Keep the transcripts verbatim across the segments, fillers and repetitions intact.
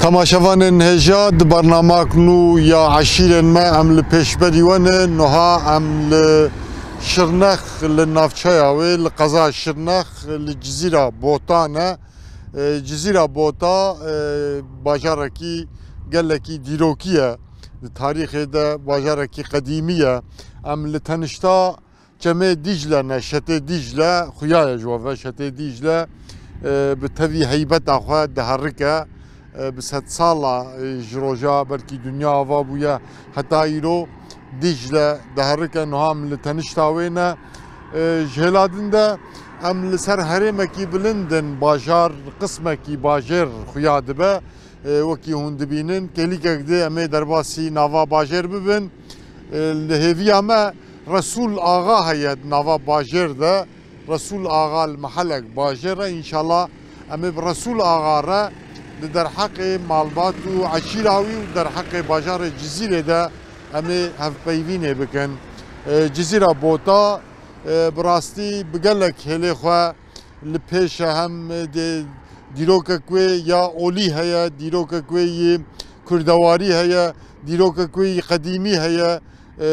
Temaşevanên hêja, di bernamak nû ya eşîrên me em li pêşberî we ne. Niha em li Şirnex, li navçeya wê, li qeza Şirnex, li Cizîra Bota ne. E, Cizîra Bota, e, bajarekî gelekî dîrokî ye. Di tarîxê de bajarekî qedîmî ye. Em li tenişta Çemê Dîcle ne, Şetê Dîcle xuya ye ji we ve. Şetê Dîcle, e, bi tevî heybeta xwe diherike. E, bi sedsala, e, ji roja belkî dinya ava bûye heta îro Dîcle diherike. Niha em li tenişta wê ne. E, ji hêla din de em li ser herêmekî bilind in, bajar qismekî bajêr xuya dibe. E, wekî hûn dibînin, kêlîkek dê em ê derbasî nava bajêr bibin. E, li hêviya me Resûl Axa heye di nava bajêr de. Resûl Axa li Mehelek bajêr e. Înşallah em ê bi Resûl Axa re li derheqê malbat û eşîra wî û derheqê bajarê Cizîrê de em ê hevpeyvînê bikin. E, Cizîra Bota, e, bi rastî bi gelek hêlê xwe li pêş e, hem dê dîrokek wê ya olî heye, dîrokek wê yî kurdewarî heye, dîrokek wê yî qedîmî heye. E,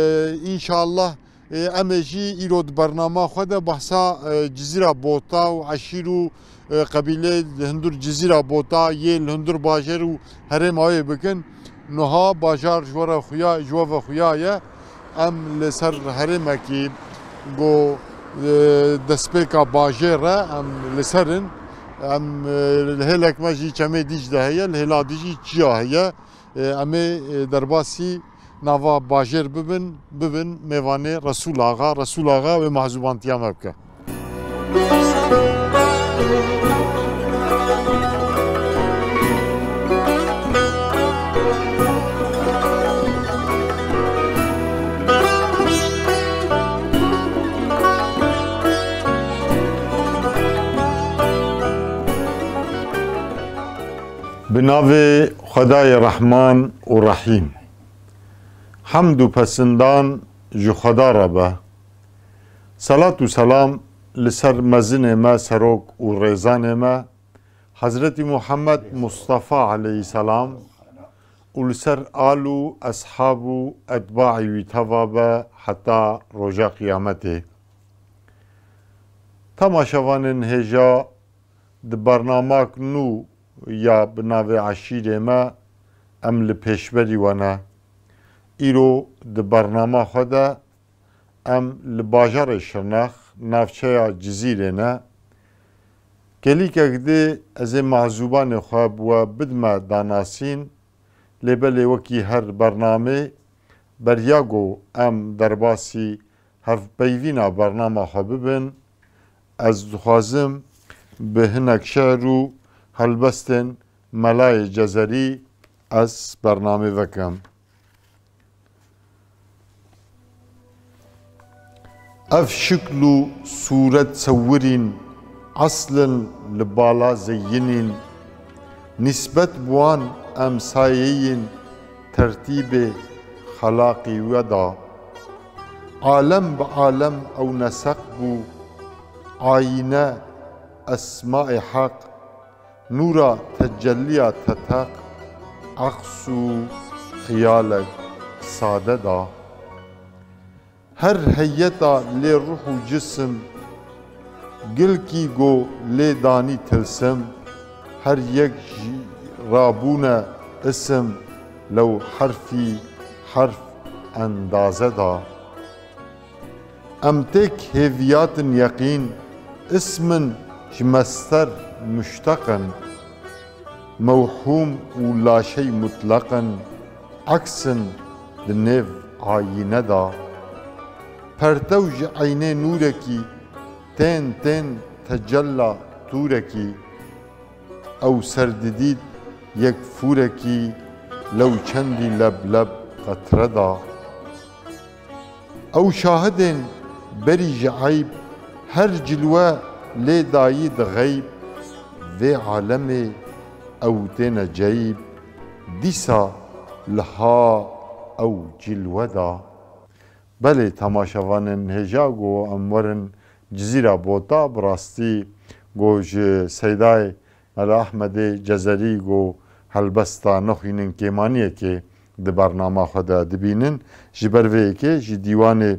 înşallah, e, em ê jî îro di bernama xwe de behsa, e, Cizîra Bota û eşîr û, e, qebîlê li hundir Cizîra Bota yê li hundir bajêr û herêma wê bikin. Niha bajar ji we re xuya, ji we ve xuya ye. Em li ser herêmekî ku, e, destpêka bajêr e, em li ser in. Em, e, li hêlek me jî Çemê Dîcle heye, li hêla dî jî çiya heye. E, em ê, e, derbasî nava bajêr bibin, bibin mêvanê Resûl Axa. Resûl Axa wê mehzûbantiya me bike. Bi navê Xwedayê Rehman û Rehîm. Hemd û pesindan ji Xweda re be. Selat û selam li ser mezinê me, serok û rêzanê me, Hezretî Muhammed Mustafa aleyhisselam û li ser al û eshab û etbaî wî teva be heta roja qiyametê. Temaşevanên hêja, di bernamak nû ya bi navê Eşîrê me em li pêşberî we ne. Îro di bernama xwe de em li bajarê Şirnex, navçeya Cizîrê ne. Kêlîkek dê ez ê mehzûbanê xwe bi we bidime danasîn, lê belê wekî her bernamê, beriya ku em derbasî hevpeyvîna bernama xwe bibin, ez dixwazim bi hinek şi'r û helbestên Melayê Cezerî ez bernamê vekim. Ev şikl û sûret sewirîn, eslin li bala zeyinîn, nîsbet bi wan em sayeyîn tertîbê xelaqî we da. Alem bi alem ew neseq bû, ayîne esmaê Heq, nûra tecelliya teteq, eqs û xiyalek sade da. Her heyeta lê ruh û cisim, gilkî go lê danî tilsim, her yek jî rabûne isim, lew herfî herf endaze da. Em têk hêviyatin yeqîn, ismin ji mester muşteq in. Mewhûm û laşey mutleq in, eks in di nêv ayîne de. Pertew ji eynê nûrekî, tên tên tecella tûrekî. Ew ser didît yek fûrekî, lew çendî leb leb qetre da. Ew şahidên berî ji eyb, her cilwe lê dayî di xeyb, vê alemê ew têne ceyb, dîsa li ha ew cilwe da. Belê, temaşevanên hêja, ku em werin Cizîra Bota, bi rastî ku ji Seydayê Mela Ehmedê Cezerî ku helbesta nexwînin kêmaniyekê di bernama xwe de dibînin. Ji ber vê yekê jî dîwanê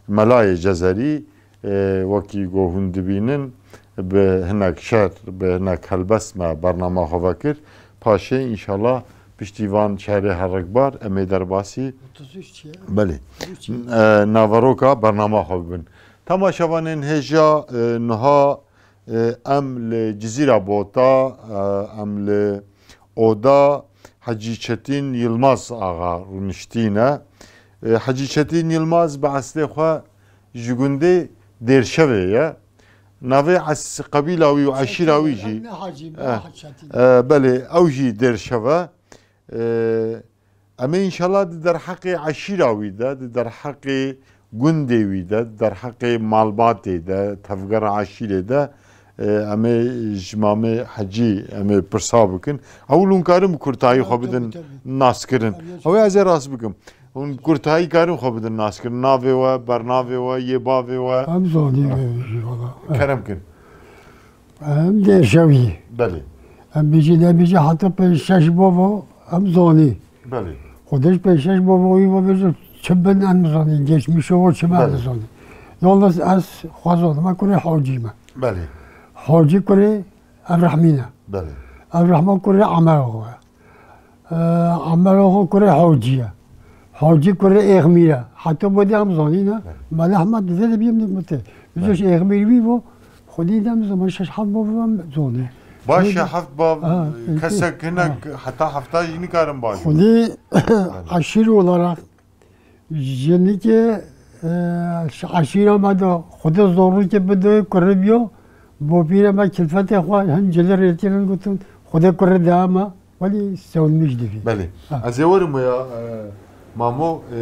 Melayê Cezerî, e, wekî ku hûn dibînin, bi hinek şer, bi hinek helbest me bernama xwe vekir. Paşê înşallah piştî van şerê herikbar em ê derbasî Otuz üç ya. Belê. Otuz üç. E, naveroka bernama xwe bibin. Temaşevanên hêja, e, niha, e, em li Cizîra Bota, e, em li oda Hecî Çetîn Yilmaz Axa rûniştî ne. E, Hecî Çetîn Yilmaz bi eslê xwe ji gundê Dêrşevê ye. Navê es-, qebîla wî û eşîra wî jî. Em ne Hacî, me Eh, Hecî Çetîn. Eh, belê, ew jî Dêrşev e. Eh, em ê înşallah di derheqê eşîra wî de, di derheqê gundê wî de, di derheqê malbatê de, tevgera eşîrê de, eh, em ê ji Mamê Hecî em ê pirsa bikin. Ewil hûn karin bi kurtayî xwe bidin naskirin. Ew ê ez ê rast bikim. Hûn bi kurtayî karin xwe bidin naskirin. Navê we, bernavê we, yê bavê we. Em zanî Ah. Jî valla. Kerem kin. Em Dêrşevî. Belê. Em bêjî nebêjî heta pênc şeş bava em zanî. Belê. Xwedê ji pênc şeş bava wî ve bêjin çi bin em zanî. Geçmişe o çi bin em Belê. Zanî. Yalnız ez xwe zanim. Em kurê Hacî me. Belê. Hacî kurê Evrahmî ne. Belê. Evrahman kurê Amera xwe. Ee, Amer Axa kurê Hacî ye. Hacî kurê Êxmîr e. Heta bo de em zanîne. Evet. Mele Ehmed dizê de biyem dik mite. Bizoş Evet. Êxmîr wî bo, xwedî de em zaman şeş heft bo em zanî. Baş Xwedî- ya heft bav, Ha, kesek peki. Hinek Ha. Heta hefta jî nikarin baş. Xwedî aşîr olarak Jinike, e, ji eşîra me de Xwedê zorrûkê bide kurê biyo, bopîrê me kilfetê xwe hin cilê rêtînin gotin, Xwedê kurê de me, welî sewilmîş dibî. Belê. Ha. Ez ê werim ya, e, Mamo, e,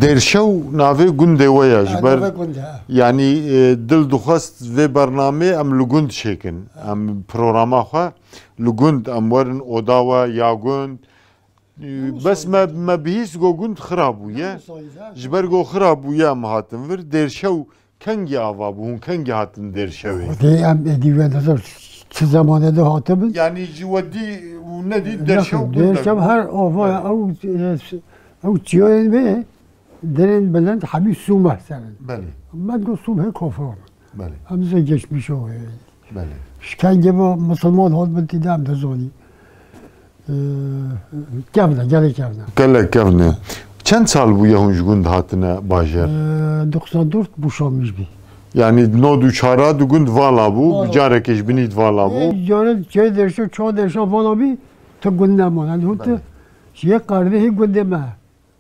Dêrşew navê gundê we ya ji Ha, ber, navê gundê, ha. Yanî, e, dil dixwest vê bernamê em li gund çêkin. Em programa xwe li gund em werin oda we ya gund, Bes me, me bihîst go gund xira bûye. Ji ber go xira bûye em hatin vir. Dêrşew kengî ava bû? Hûn kengî hatin Dêrşewê? Xwedê em êdî we nizam çi zemanê de hatibin. Yanî ji we dî û nedî Dêrşew gund e. Dêrşev her ava ew, ew çiyayên wê derên bilind hemî sûmeh serin. Belê. Me go sûmhê kofan. Belê. Em zê geçmiş o. Belê. Şikengê bo misilman hat bin tîde em dizanî. Ee, kevne, gelek kevne. Gelek kevne. Çend sal bûye hûn ji gund hatine bajêr? Ee, doksan dört boşanmış bî. Yanî nod û çara di gund vala bû, Vala. Bi carekê ji binî di vala bû. Ee, carê çê derşe, çar derşe vala bî, tu gund neman. Yanî hûn tu Belê. Ji yê qardehî gundê me.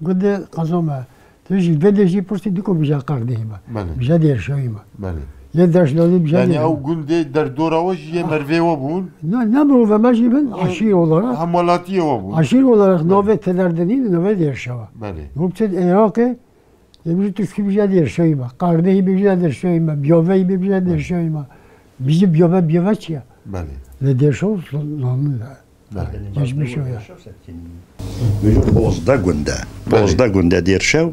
Gundê qeza me. Tu ji vê dê jî pirsî diko bija qardehî me. Belê. Bija Dêrşewî me. Belê. Yê Deşlalî bija Yanî Dêrşewî. Ew gundê derdora we jî yê mervê we bûn? Ne, ne mirove me jî bin, Ew aşîr olarak. Hemwelatiyê we bûn? Aşîr olarak Belê. Navê Tederdinî, navê Dêrşewa. Belê. Hûn çi Iraqê, yê bijî tu şkî bija Dêrşewî me. Qardehî bija Dêrşewî me. Biyaveyî bija Belê. Dêrşewî me. Bijî biyave, biyave çi ye? Belê. Lê Dêrşew nanî de. Belê. Geçmiş o ya. Vêjo pozdeh gund e. Belê. Pozdeh gund e Dêrşew.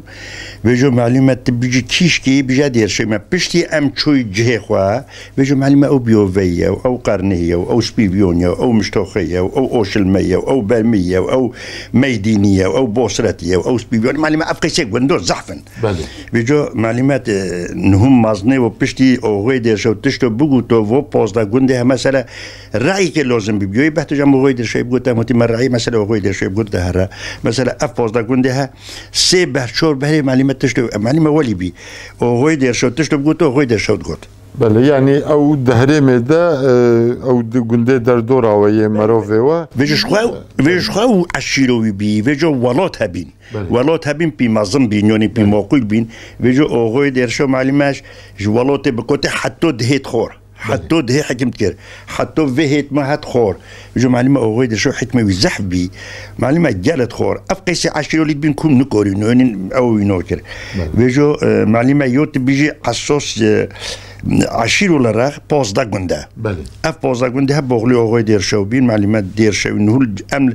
Vêjo malûm e tu bijî kîşkê, bijî Dêrşew me. Piştî em çûy cihê xwe. Vêjo malûm e ew Biyoveyî ye, ew Qernihî ye, ew Spîviyonî ye, ew Miştoxê ye, ew Oşilmê ye, ew Bermî ye, ew Meydînî ye, ew Bosretî ye, ew Spîviyonî. Malûm e ev qeysê gundo zehf in. Belê. Vêco malûm e, e, nihûm maznê û piştî oxê Dêrşew tişto bigûto vo pozdeh gundê he, mesela rayîkê lozim bî. Biyoyê behto cem oxê Dêrşew bigût, em hotî me rayî, mesela oxê Dêrşew bigût de here. Mesela ev pozdeh gundê he, sê behr, çor behrê malûm e tişto, malûm e welî bî. Oxê Dêrşew tişto bigûto, oxê Dêrşew digot. Belê, yanî ew dehrêmê de, e, ew di gundê derdora we yê merovê we. Vêco ji xwe, vê ji xwe û eşîro wî bî, vêco welat hebîn. Belê. Welat hebîn pî mezin bîn, yanî pî Belê. Maqûl bîn. Vêco oxoyê Dêrşew malîmeş ji welatê bikotê heto dihêt xor. Belê. Heto dihê hekim dikir. Heto vê hêt me het xor. Vêco malîme oxoyê Dêrşew hikmê wî zehf bî. Malîme gelet xor. Ev qeysê eşîrolî bîn kum nikorî nonîn ew wî nokir. Belê. Vêco, e, malîme yo tu bijî esos, e, eşîr olarak pozda gunde. Belê. Ev pozda gunde hep oxlê oxoyê Dêrşew bîn. Malîme Dêrşew nihul em li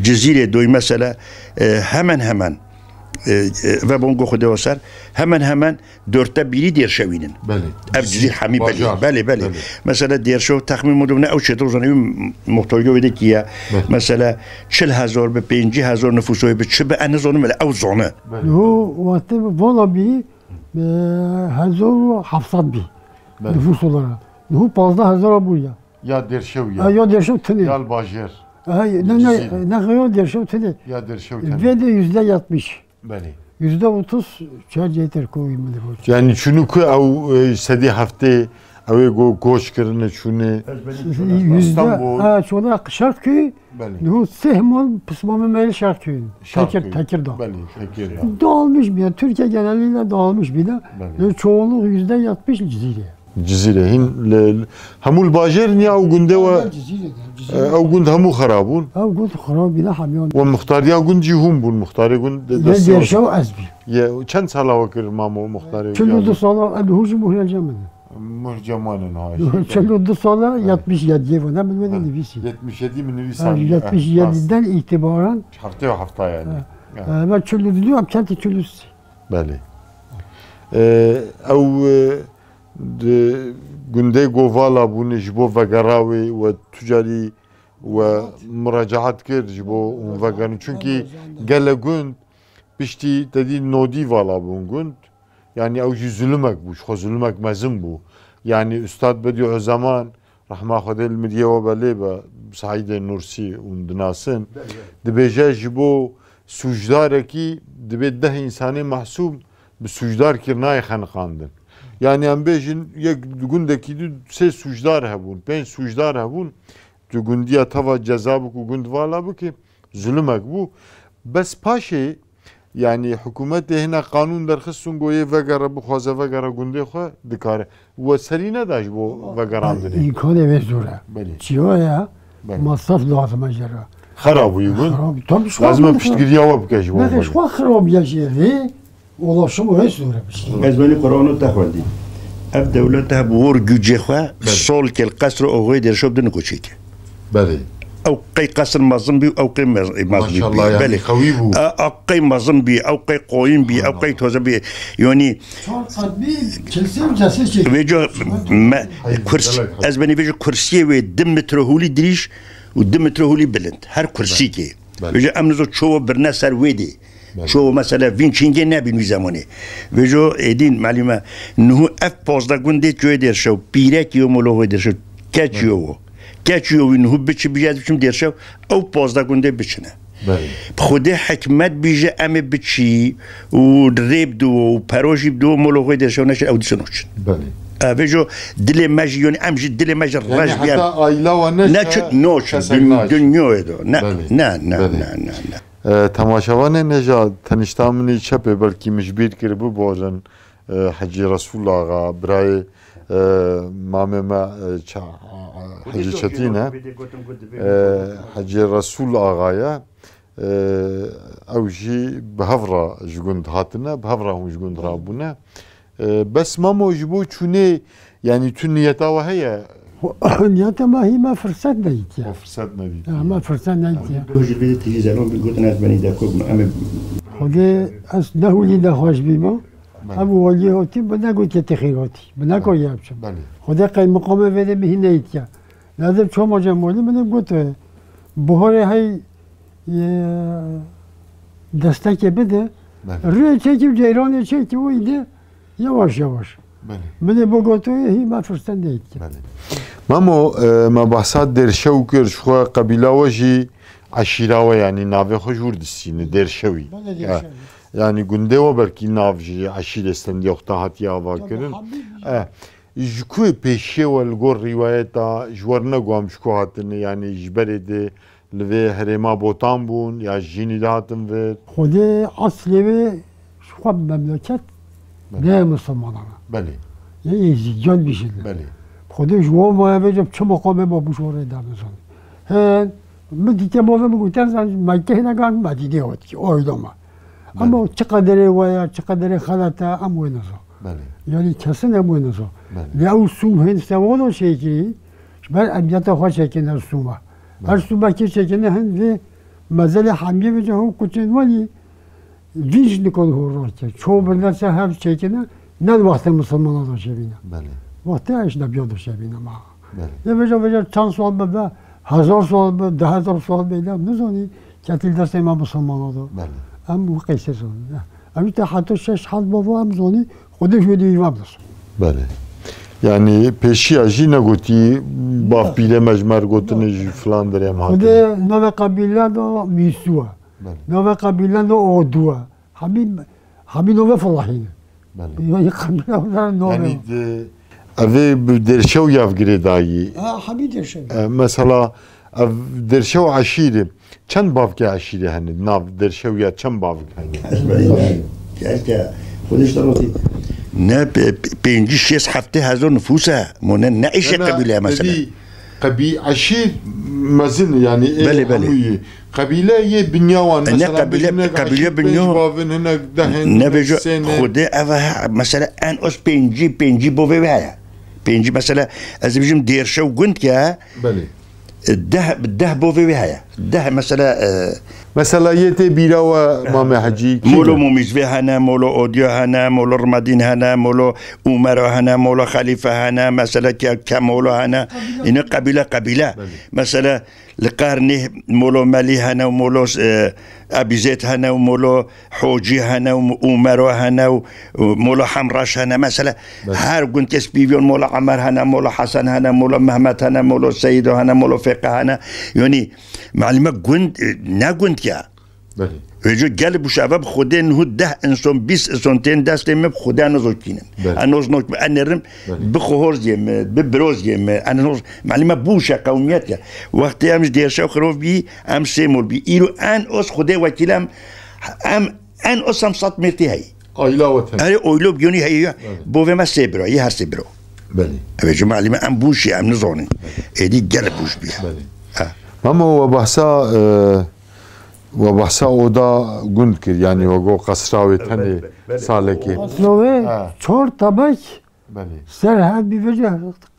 Cizîrê doy mesela, e, hemen hemen E, e, ve bongo xwe dewa ser, hemen hemen dörtte biri Dêrşewîn in. Belê. Ev Cizîr, Cizîr hemî belê. Bajar. Belê, belê. Belê. Mesela Dêrşew texmîn min dibine ew çêtir zane wî muhtarî wê de kî ye. Belê. Mesela çil hezar bi, pêncî hezar nifûsoyê bi, çi bi, ez nizanim, belê ew zane. Belê. Ho, wextê bi vala bî, e, hezar û heft sed bî. Belê. Nifûs olarak. Niho pazdeh hezar bû ya. Ya Dêrşew ya. Ha, ya Dêrşew tinê. Ya li bajêr. Ha, ne, ne, Cizîrê. Ne, ya Dêrşew tinê. Ya Dêrşew tinê. Vê de yüzde yetmiş. Belê. Yüzde otuz çar cêtir koyî min de. Yani çûnû ku ew, e, sedî heftê ew ê go-, koç kirine çûnê. Yüzde, Îstanbul. Ha, çûna Şarköy'ü. Belê. Niho sê hemû pismamê me li Şarköy'ün. Şarköy. Tekir-, Tekirdağ. Belê, Tekirdağ. Dağılmış bir yer. Türkiye geneliyle dağılmış bir yer. Belê. Yani çoğunluk yüzde yetmiş Cizîrê. Cizîrê hîn li, li, hemû li bajêr niya ew gundê we, Cizîrê de, Cizîrê. E, ew gund hemû xera bûn. Ew gund xera bîne hemiyan. We muxtariya gund jî hûn bûn, muxtarê gund de, Yê destê we Dêrşew ez bî. Ye, çend sala we kir mamo muxtarê? Çil û du sala, ez hû jî muhreca min. Muhreca min ha. Çil û du sala, yetmiş yediyê ve ne min wê de nivîsî. Yetmiş yedi min nivîsî. Ha, yetmiş yediden itibaren. Heftê û hefta yani. Ha. Ha. E, ve çil û du em kenti çil û sê. Belê. E, ew, e, Di gundê ku vala bûne ji bo vegera wê we tu carî we muracaat kir ji bo hûn vegerin. Çunkî gele gund piştî te dî nodî vala bûn gund. Yanî ew jî zulumek bû, ji xwe zulumek mezin bû. Yanî Ustad Bedî Ozeman, rehma Xwedê li miriyê we belê be, Saîdê Nursî hûn dinasin, dibêje ji bo sûcdarekî divê deh însanê mehsûm bi sûcdar kir nayê xeniqandin. Yani em bêjin yek di gundekî du sê sûcdar hebûn, pênc sûcdar hebûn, tu gundiya teva ceza bik û gund vala bike, zulumek bû. Bes paşê, yani hikûmetê hina qanûn derxistin ku yê vegere, bixwaze vegere gundê xwe dikare. We serî neda ji bo vegerandinê. Îmkanê wê zor e. Belê. Çiya ye, Belê. Masraf lazim e jê re. Xera bûyî gund. Xera bû. Tabii, şu Lazim e an piştgiriya we bike ji bo Belê, belê. Şu an xerabiya jê re. Ulaşım o zor e bir şey. Ez benî Qur'anê te xwendî. Ev dewlet e bi wor gücê xwe Belê. Sol kel qesr oxê Dêrşew din koçê ke. Belê. Ew qey qesr mezin bî, ew qey mez-, mezin bî. Maşallah, yani Belê. Qewî bû. E, ew qey mezin bî, ew qey qoyîn bî, ew qey toze bî. Yani Çar qat bî, çil sê û cesê çek. Vêca me, Hayır, kurs, belek, hayır. Ez benî vêca kursiyê wê du metre holî dirîj û du metre holî bilind. Her kursîkê. Belê. Vêca em nizo ço birne ser wê dê. Belê. Ço mesela vîn çingê nebîn wî zemanê. Vêco êdîn melîme niho ev pazdeh gundê çûyê Dêrşew, pîrekî yo molo wê Dêrşew, keçî yo wo. Keçî yo wî niho biçi bîje ez biçim Dêrşew, ew pazdeh gundê biçine. Belê. Bi Xwedê hikmet bîje em ê biçî û rê bidiwo û pero jî bidiwo molo wê Dêrşew neçin ew disin oçin. Belê. E, vêco dilê me jî, yani em jî dilê me jî Yani reş bî em. Heta aîla we neçe, Neçin, noçin, kesek dün-, naçin. Dünyoyê de. Ne, Belê. Ne, ne, Belê. Ne, ne, ne. E, temaşevanê nêja tenişta min î çepê belkî min ji bîr kir biborin, e, Hecî Resûl Axa, birayê, e, mamê me, e, ça-, a, a, Hecî Çetîn e. E, Hecî Resûl Axa ye. E, ew jî bi hev re ji gund hatine, bi hev re hûn ji gund rabûne. E, bes mamo ji bo çûnê, yanî tu niyeta we heye? Niyeta me hî me firset nedîtiye. O firset nedîtiye. Ya, me firset nedîtiye. Tu ji vê tijî zelon bi gotin ez benî de ku em ê Xwedê ez ne hûlî nexweş bîma. Belê. Ev walî hatî bi negotiye te xêr hatî. Bi nekariye biçim. Belê. Xwedê qeymeqamê vê de min hîn nedîtiye. Lazim çoma cem walî min ê got, e, buharê hey, e, destekê bide. Belê. Rê çekî û ceyranê çekî û îdî yavaş yavaş. Belê. Min ê bigoto hî me firset nedîtiye. Belê. Mamo, e, me behsa Dêrşew kir, ji xwe qebîla we jî eşîra we, yanî navê xwe ji wir distîne, Dêrşewî. Belê, E, Dêrşewî. Yanî gundê we belkî nav ji eşîrê stendiya xwe hatiye ava Tabii, kirin. Habib E, ji ku pêşiyê we li gor rîwayeta ji we re neguam ji ku hatine, yanî ji berê de li vê herêma Botan bûn ya ji jînî de hatin vir? Xwedê eslê wê ji xwe memleket Belê. Ne Misilmanan e. Belê. Yê Êzîdiyan bijîn. Belê. Xwedê ji wan maye vêca çi meqamê me bû ji wan rê damezan. Hin, min dîtiye mavê min gotiye, zan Mekke hine gan Medînê hatî, oylama. Ama Belê. Çi qederê we ya, çi qederê xelet e, em wê nizo. Belê. Yanî kesin em wê nizo. Belê. Lê ew sûm hin sewa da çêkirî, ji ber emniyeta xwe çêkirine sûma. Belê. Her sûmekê çêkirine hin vê mezelê hemiyê vêca hûn kuçên welî Vî jî nikon hor rastî. Çoğu birden se hev çêkine, ne wextê misilmana da şevîne. Belê. Wextê eşnebiya da şevîne ma. Belê. Yê vêca, vêca çend sal bibe, hezar sal be, du hezar sal be, ne nizanî, ketî destê me misilmana da. Belê. Em wî qeysê zanî. Em te heta şeş heft bava em zanî, Xwedê ji wê dî îvan bisin. Belê. Yani pêşiya jî negotî, bavpîrê me ji me re gotine ji filan derê em hatine. Xwedê navê qebîle da Mîsû e. Belê. Navê qebîle da Odû e. Hemî, hemî navê filahî ne. Belê. Yani qebîle da navê. Yani de, evê bi Dêrşew ya girêdayî. Ha, hemî Dêrşew. E, mesela ev Dêrşew eşîrê. Çend bavkê eşîrê hene? Nav Dêrşew ya çend bavk hene? Ez beyî, ez ke, Xwedê ji te razî. Ne, pe-, pe-, pêncî, şêst, heftê hezar nifûs e. Mo ne, ne îşe qebîle mesela. Qebî-, eşîr mezin e, yani, ê Belê, belê. hemû yê. Qebîle yê binyawan, E, ne mesela, qebîle, bêjin, qebîle eşîr binyo. Pênc bavin, hinek deh in, Ne hinek bêjo, sê ne. Xwedê ev e, mesela, en az pêncî, pêncî bovê wê heye. Pêncî, mesela, ez bijim Dêrşew gund ke, Belê. Deh, deh bovê wê heye. Deh mesela, e, Mesela yê tê bîra we Mamê Hecî kî Molo ne? Mumîzvê hene, Molo Odyo hene, Molo Rimadîn hene, Molo Umero hene, Molo Xelîfe hene, mesela ke, Kemolo hene. Îne qebîle, qebîle. Belê. Mesela li Qernî Molo Melî hene û Molo, e, Ebîzêd hene û Molo Hocî hene û Umero hene û, û Mola Hemraş hene. Mesela Belê. her gund kes pîvyon Mola Emer hene, Mola Hesen hene, Mola Mehmet hene, Mola Seyido hene, Mola Fêqe hene. Yanî malime gund, e, ne gund ya. Belê. Vêco gel bûşeve bi Xwedê niho deh inson, bîst inson tên destê me bi Xwedê ne zokînin. Belê. En oz nok bi enerim, Belê. bi xohor ziyê me, bi biro ziyê me. En oz malime bûşe qewmiyet ya. Wextê em ji Dêrşew xirov bî, em sê mol bî. Îro en oz Xwedê wekîlem, em En o sem sed mêrtî heyî. Aîla we tene. Erê, oylo biyonî heyî ya. Belê. Bovê me sê bira, yê her sê bira. Belê. Eve cuma elî me em bûşî, em nizonin. Belê. Êdî gel bûş bîye. Belê. Ha. Mamo we behsa, e, we behsa oda gund kir, yani we go qesra wê tenê Belê, belê. salekê. Qesra wê Ha. çar tebek Belê. ser hev bî vece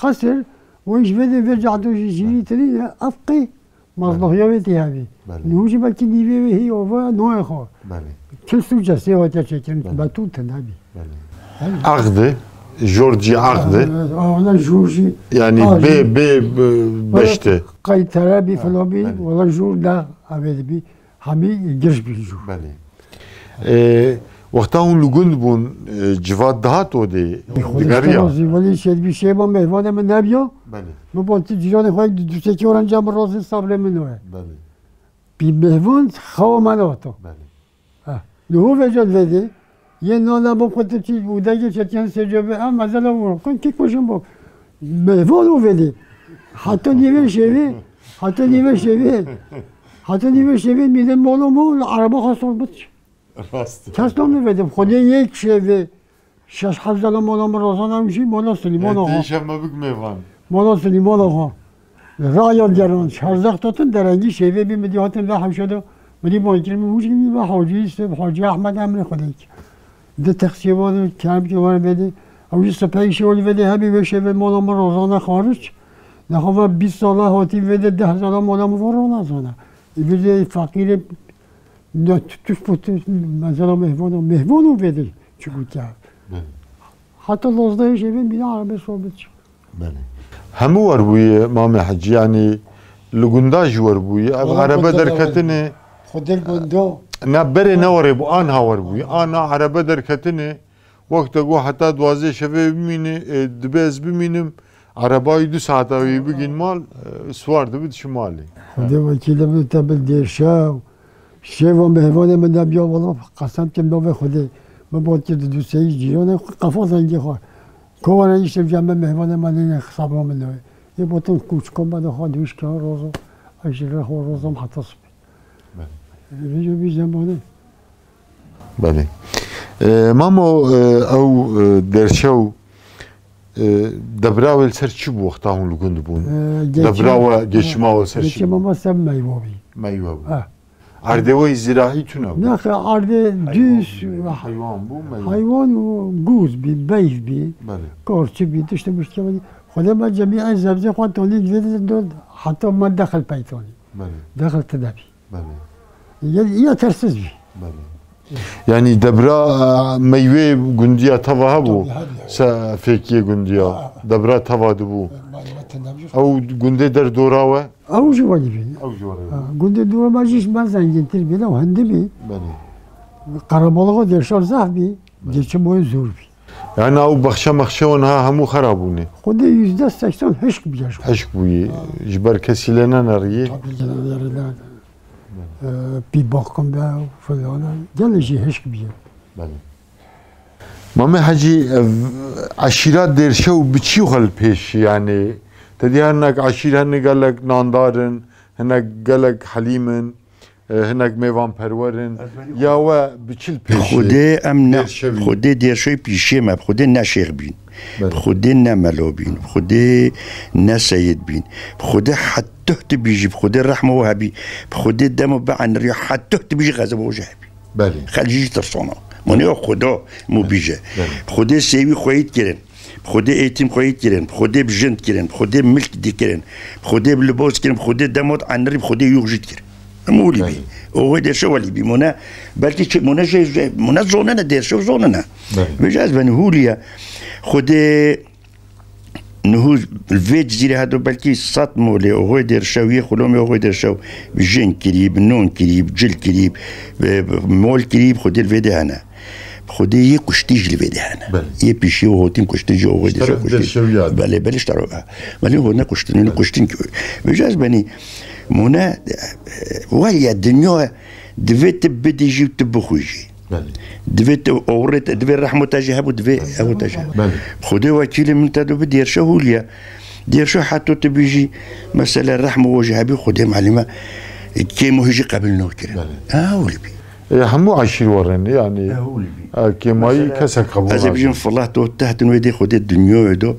qesir, we ji vê de vece edo jî jîrî tirî ne, ev qî Mazlûhiya wê tê hevî. Belê. Nû jî belkî nîvê wê hî ova noyê xwe. Belê. Çil sûce sê hatiye çêkirin, Belê. betûn tune bî. Belê. Belê. Axdi, jor cî axdi. Axdi, axdi, jor jî Yani axdi. bê, bê, bê, Wala beşte. Qeytere bî, Ha, filan bî, belê. wala jor da avê de bî. Hemî giş bî jor. Belê. E, wexta hûn li gund bûn, e, civat dihat odê, Xwedê digeriya. Şema zî, welî şêdbî şêma mêvanê min nebiya. Belê. Min botî cîranê xwe du, du sekî oran cem razî sabrê min we. Belê. Bî mêvan xewa me nehato. Belê. Ha. Li hû vecel vedê. Yê nana bo xwe tu çî û degê çetiyan sê cebe em mezela vûn. Kun kî kujin bo. Mêvan û vedê. Heta nîvê şevê, heta nîvê şevê. Heta nîvê şevê mîdin molo mo, araba xwe sor bit. Rast. Kes nam nivêdim. Xwedê yek şevê. Şeş hezar mola min rozan em jî mola Silîman axa. Têşe me bik mêvan. Mola Silîman axa. Raya geran. Şerzek totin derengî şevê bî mi dî hatin ve hewşe de. Mi dî ban kirin, mi hûş gibi ve Hacı Yusuf, Hacı Ahmet emri Xwedê. Di teqsî var, kerem ki var vedi. Ew jî sepeyî şevê vedi, hebî ve şevê mola min rozan e xaric. Nexwe ve bîst sala hatî vedi, deh hezar mola min var rozan e. Vedi fakîrê Ne tu-, tuş bu tu-, mesela mehvano, mehvano vedi çi gotiya. Belê. Heta dozdehê şevê bîna arabê sobit çi. Belê. Hemû werbûye Mamê Hecî, yanî li gunda jî werbûye. Ev Wala arebe gunda da derketine. Xwedê gundo. Ne berê ne werê bû, anha werbûye. Ana arebe derketine. Wexte got heta duwazdeh şevê bimîne, e, dibe ez bimînim, erebayî du saeta wî bigîn mal, e, siwar dibi diçi malê. Xwedê wekîlê min te bil dêrşew. Şêva mêvanê min nebiya wala qesem kim navê Xwedê. Min bot kir di du seyî cîranê xwe qefa zengê xwe. Ko were îşte cem me mêvanê me neyne xisaba min navê. Yê botin kûçko me de xwe dûş kirin rozo. Ez ji re xwe rozom heta sibê. Belê. Vî, vî zemanê. Belê. E, mamo, e, ew, e, Dêrşew, e, debra wê li ser çi bû wexta hûn li gund bûn? E, geçim, Debra we, geçima we li ser çi geçima bû? me ser meywe bî. Meywe bû. Ha. Erdê we zîrahî tune bû? Nexê, erdê Heywan düz, bû, ha. heywan bû, meywe. Heywan û gûz bî, beyv bî, Belê. karçî bî, tiştê muştê bî. Xwedê me cemî ez zebzê xwe tonî divê dor, heta me dexil peytonî. Belê. Dexil tune bî. Belê. Ya, ya tersiz bî. Belê. Yanî debra, e, meyvê gundiya teva hebû. Tabii, hadi. Se fêkiyê gundiya. Ha. Debra teva dibû. Malûmet tende bir. Ew gundê der dora we? Ew jî welî bî. Ew jî welî bî. Ha, gundê dora me jî ji me zengîntir bî, ew hindi bî. Belê. Qerebalığa dêşa zaf bî, Belê. Geçim boyu zor bî. Yani ew baxçe maxçe wan ha hemû xera bûne. Xwedê yüzde seksen hişk bûye ji xwe. Hişk bûye. Ha. Ji ber kesî lê neneriyê. Tabii, lê neneriyê. Ee, bir bakım be falan. Gelê jî hişk bûye. Belê. Mamê Hecî, ev eşîra Dêrşew bi çi xwe li pêş, yani, te dî her hinek eşîr hene gelek nandar in, hinek gelek helîm in, e, hinek mêvanperwer in. Ya we bi çi li pêş e? Xwedê em ne, Dêrşewî? Xwedê Dêrşewî pîşê me, bi Xwedê ne şêx bîn. Belê. Bi Xwedê ne melo bîn, bi Xwedê ne seyid bîn. Bi Xwedê heta tu bijî, bi Xwedê rehma we hebî, bi Xwedê dema bieniriya heta tu bijî xezeba we jî hebî. Belê. Xelk jî tirsana. Mûnê Xuda mû bîje. Belê. Xwedê sêwî xweyî dikirin. Xwedê êtîm xweyî dikirin. Xwedê bi jin dikirin. Xwedê milk dikirin. Xwedê bi libos dikirin. Xwedê dema di enirî bi Xwedê yûx jî dikirin. Em hûlî bî. Belê. O xwedê Dêrşew welî bî. Mûne belkî çi, mûne jê, jê, mûne zonene Dêrşew zonene. Belê. Vêca ez benî hûliye. Xwedê Niho li vê cizîrê hedo belkî sed molê oxoyê Dêrşew yê xulomê oxoyê Dêrşew bi jin kirî, bi non kirî, bi cil kirî, bi, bi mol kirî, bi Xwedê li vê de hene. Bi Xwedê yê kuştî jî li vê de hene. Belê. Yê pîşî û hotîn kuştin jî oxoyê Dêrşew kuştin. Belê, belê ji te re. Belê. Vêca ez benî, mûnê mûne, e, weliye dinya divê tu bidî jî û tu bixwî jî. Belê. Divê tu ewrê te, divê rehmo te jî hebû, divê ew te jî. Belê. Xwedê wekîlê min te do bi Dêrşew hûliye. Dêrşew heto tu bijî, mesela rehmo we jî hebî, Xwedê malime, kêm û hî jî qebîl nokire. Belê. Ha, hûlî bî. E, hemû eşîr werin, yani, e, kêmayî kesek qebûl nake. Ez ê bijîm, filah do, tehtin wê dê Xwedê dinyayê do,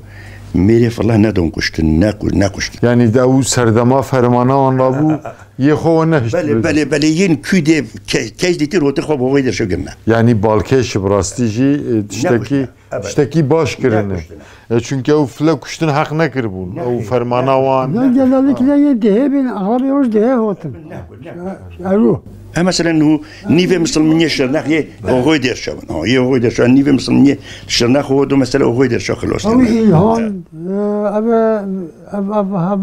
mêrê filah nedon kuştin, ne ku-, ne kuştin. Yani, de ew serdema fermana wan rabû, yê xwe we nehişt. Belê, belê, belê, yên kû dê ke-, kes dîtir hotê xwe bo vê de şo girne. Yani balkêş bi rastî jî, e, tiştekî, tiştekî baş kirine. E, çünkü ew file kuştin heq nekiribûn. Ew fermana wan. Ya genellikle yê dehê bin, axabê hoş dehê hotin. Eru. E, mesela nu nîvê misilmînê Şirnex yê oxoy Dêrşew in. Ha, yê oxoy Dêrşew. Nîvê misilmînê Şirnex ho do mesela oxoy Dêrşew xilos. Ew Îlhan, e, ev, ev, ev, ev, ev, ev,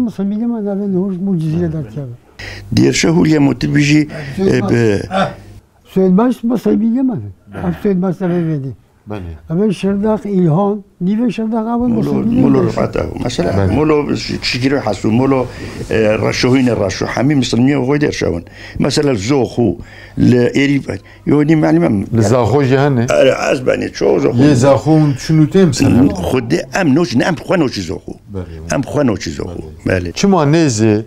ev, ev, ev, ev, ev, ev, ev, Dêrşe hûliye motî bijî, e, bi Söğütbaş, bu sayı bilemedi. Belê. Ev Söğütbaş sebebi verdi. Belê. Ev Şırdak, İlhan, nîvê Şırdak, ev Molo, Molo Rifat ev. Mesela, Belê. Molo Şi-, Şikiro Hasu, Molo, e, Raşo hîne Raşo. Hemî misilmiye oxoy Dêrşew in. Mesela Zoxu, li Êrî, yo nî malum em. Li Zaxo jî hene? E, ez benî, çoğu Zoxu. Yê Zaxo hûn çinû têm sen? Xwedê em noç, ne em xwe noçî Zoxu. Belê. Em xwe noçî Zoxu. Belê. Belê. Çima nêzê?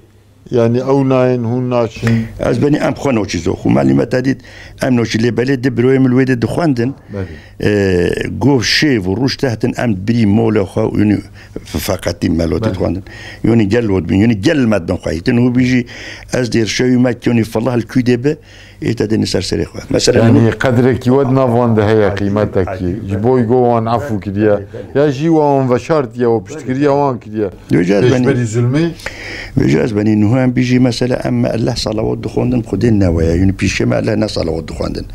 Yani ew nayên, hûn naçin? Ez benî em xwe noçî Zoxu. Malî me te dît, em noçî lê belê di biroyê min wê de dixwendin. Belê. E, gov şêv û rûş tehtin em birî molê xwe û yonî feqetî melotî Belê. Dixwendin. Yonî gel lot bin, yonî gel me dibin xwe. Hitin hû bijî ez Dêrşewî me yonî filah li kû de bi, ê te dêne ser serê xwe. Mesela Yani hû qedrekî we di nav wan de heye, Acîb, qîmetekî. Acîb. Ji bo go wan efû kiriye. Belê, belê. Ya jî wan veşartiye û piştgiriya wan kiriye. Vêca ez benî. Pêşberî zulmê. Vêca ez benî, niha em bijî mesela em me Allah salawat dixwendin, Xwedê ne weye. Yunî pîşê me Allah ne salawat dixwendin.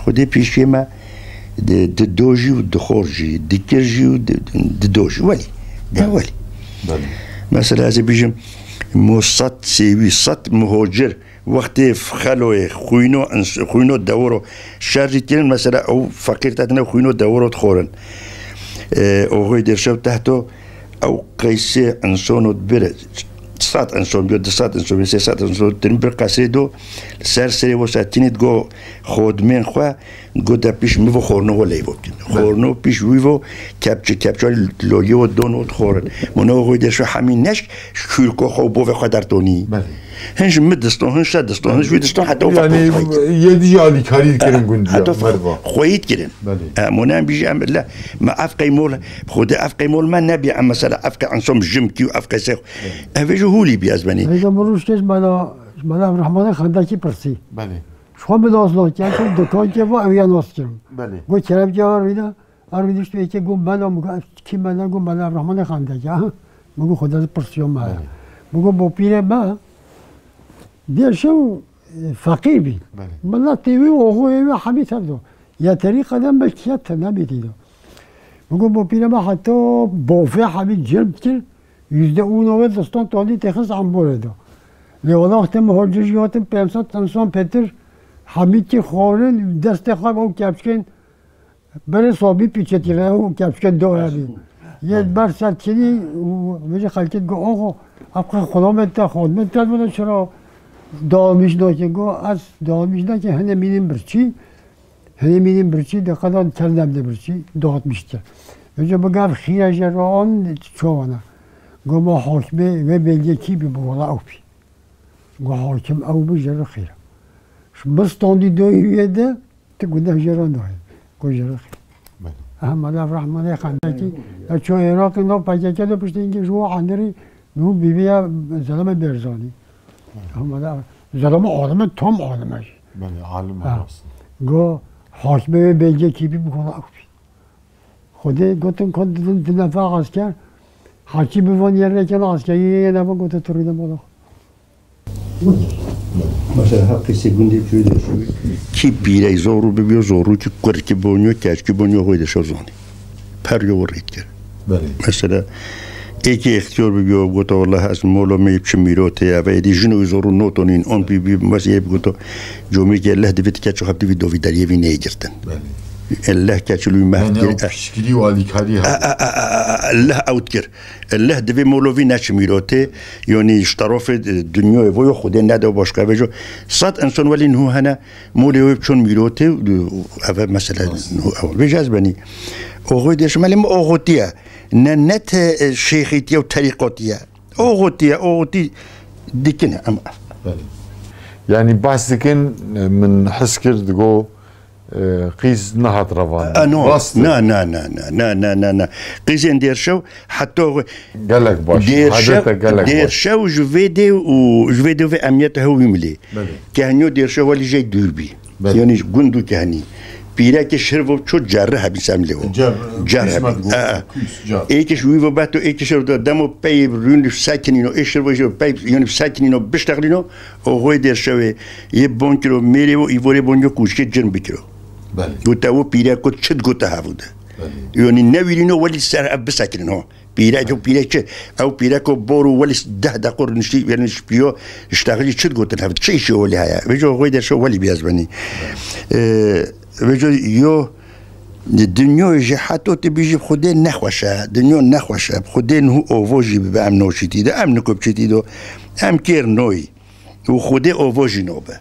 Xwedê pîşê me di, di do jî û di xor jî, di kir jî û di, di do jî. Welî. De Belê. Welî. Belê. Mesela ez ê bijim, mo sed sêwî, sed muhocir, wextê xeloyê, xwîno ins-, xwîno dewiro, şer jî kirin, mesela ew feqîr te tine xwîno dewiro dixorin. E, oxoy Dêrşew tehto, Ew qeysê însono dibêre, sed înson biyo, du sed înson biyo, sê sed înson, dirin bir qesrê do, li ser serê wisa tînî digo xodmên xwe, digo de pîş min vo xorno we leyvo bikin. Xorno pîş wî vo kepçe, kepçe loliyê we don û dixorin. Mûne we xwe de şu hemî neşk, ji kûrko xwe û bovê xwe dertonî. Belê. Hin ji mi diston, hin şe diston, hin ji wî diston, heta Yani, wexta yê dijî alîkarî dikirin gundiya, heta merva. Xweyî dikirin. Belê. E, mûne em bijî em le, me ev qey mol, bi Xwedê ev qey mol me nebî, em mesela ev qey ensom jim kî û ev qey sê. Belê. Ev ê ji hûlî bî ez benî. Êza min rûşkê ji mala, ji mala Rehmanê Xendekî pirsî. Belê. Ji xwe min nas nake, em dukan kê va ew ya nas kirin. Belê. Got kerem kê var wî de, Arvî dişt wê yekê got, "Mela," min got, "Ev kî mela?" Got, "Mela Evraxmanê Xandek ya." Min got, "Xwedê ez pirsiyo me." Belê. Min got, "Bo pîrê me, dê şew feqîr bî. Belê. Miletê wî û oxoyê wî hemî tev do. Ya terîqeden belkî ya tene bî tî do. Min got bo pîre me heta bavê hemî cem dikir, yüzde on wê distan tandî têxist emborê de. Lê wela wextê min hol cejî hatin pênc sed însan pêtir hemî kir xwarin, destê xwe ew kepçikên berê sabî pîçetî re û kepçikên do hebî. Yê ber ser çinî û vêjî xelkê digo oxo, ev qe xulamê te, xadimê te bûne çira dağılmış nake. Go ez dağılmış nake, hene mînin birçî, hene mînin birçî, de qedan kernem de birçî, dağıtmış te. Önce bu gav xîra jê ro an çawana. Go ma hakimê ve belge kî bi bu wala ew bî. Go hakim ew bi jê ro xîra. Şu bistandî doyuye de, Ti guneh jê re nayê. Ku jê re xîr. Belê. Ehmed Ev Rehmanê Xendekî. Ya ço Iraqê nav P K K de piştî hingê ji wo Endirî nû bîbiya Zelame Berzanî. Ehmed Ev Zelame alime, tam alime jî. Belê, alim Ha. rast. Go hakimê wê belgekî bî, bi xwe ew bî. Xwedê gotin ku di, di nefa esker, hakî bi van yerrêkên eskerî yê nefa gotin tu rûne mala xwe. Mesela her qîsê gundê pîrê de şû. Kî pîrey zorû bibiyo, zorû kî kurkî bonyo, keçkî bonyo, xwê de şew zonî. Per yo rêt kir. Belê. Mesela êkî extiyar bibiyo, gota wallah ez molo me çi mîrotê ya ve êdî jino zorû notonîn, on bî bî mes yê goto comê ki Allah divê ti keço hep divî dovî deriyê vî neyê girtin. Belê. Allah keçilû mehv Yani kir. O piştgirî û alîkarî Allah ew kir. Allah divê molo vî neçi mîrotê, yonî ji terofê, e, dinyayê voyo Xwedê nede başka vejo. Sed insan welî niho hene molê wê çon mîrotê, e, eve mesela niho ew. Vejo ez benî. Oxoy dêşim elê min oxotiye. Ne, ne te, e, şêxîtiye û terîqotiye. Oxotiye, oxotî dikine. Em Belê. Yani behs dikin, e, min his kir digo, e, qîz nehat revandin. A, no. Rast e. Na, na, na, na. Qîzên Dêrşew heta xwe Gelek baş. Dêrşew, Hadete gelek baş. Dêrşew ji vê dê û ji vê dê ve emniyete hew wî milê. Belê. Kehniyo Dêrşew welî jey dûr bî. Belê. Yani gund û kehnî. Pîrekê şirvo ço cerre hebî semlê o. Cer, Cer hebî. Kûsmet got, E, e. Kûs, cer. Êkiş wî ve beto, êkiş şirvo demo pey rûn sekinîno, ê şirvo jê pey, yani sekinîno, biştexlîno, O xwê Dêrşewê yê bon kiro mêrê û îvorê bon yo kûçkê cin bikiro. Belê. Gote wo pîrek got çi digote hevû de. Belê. Yonî newîrîno welî ser ev bisekirîno. Pîrek û pîrek çi? Ew pîreko bor û welî deh deqo niştî, welî niştî piyo, ji texilî çi digotin hev? Çi îşê welî heye? Vêco xwê Dêrşew welî bî ez benî. Belê. Ee, vêco yo dinyoyê jî heto tu bîjî Xwedê nexweş e. Dinyo nexweş e. Xwedê niho ovo jî bibe em noçîtî de. Em nikopçîtî do. Em kêr noyî. Û Xwedê ovo jî nobe.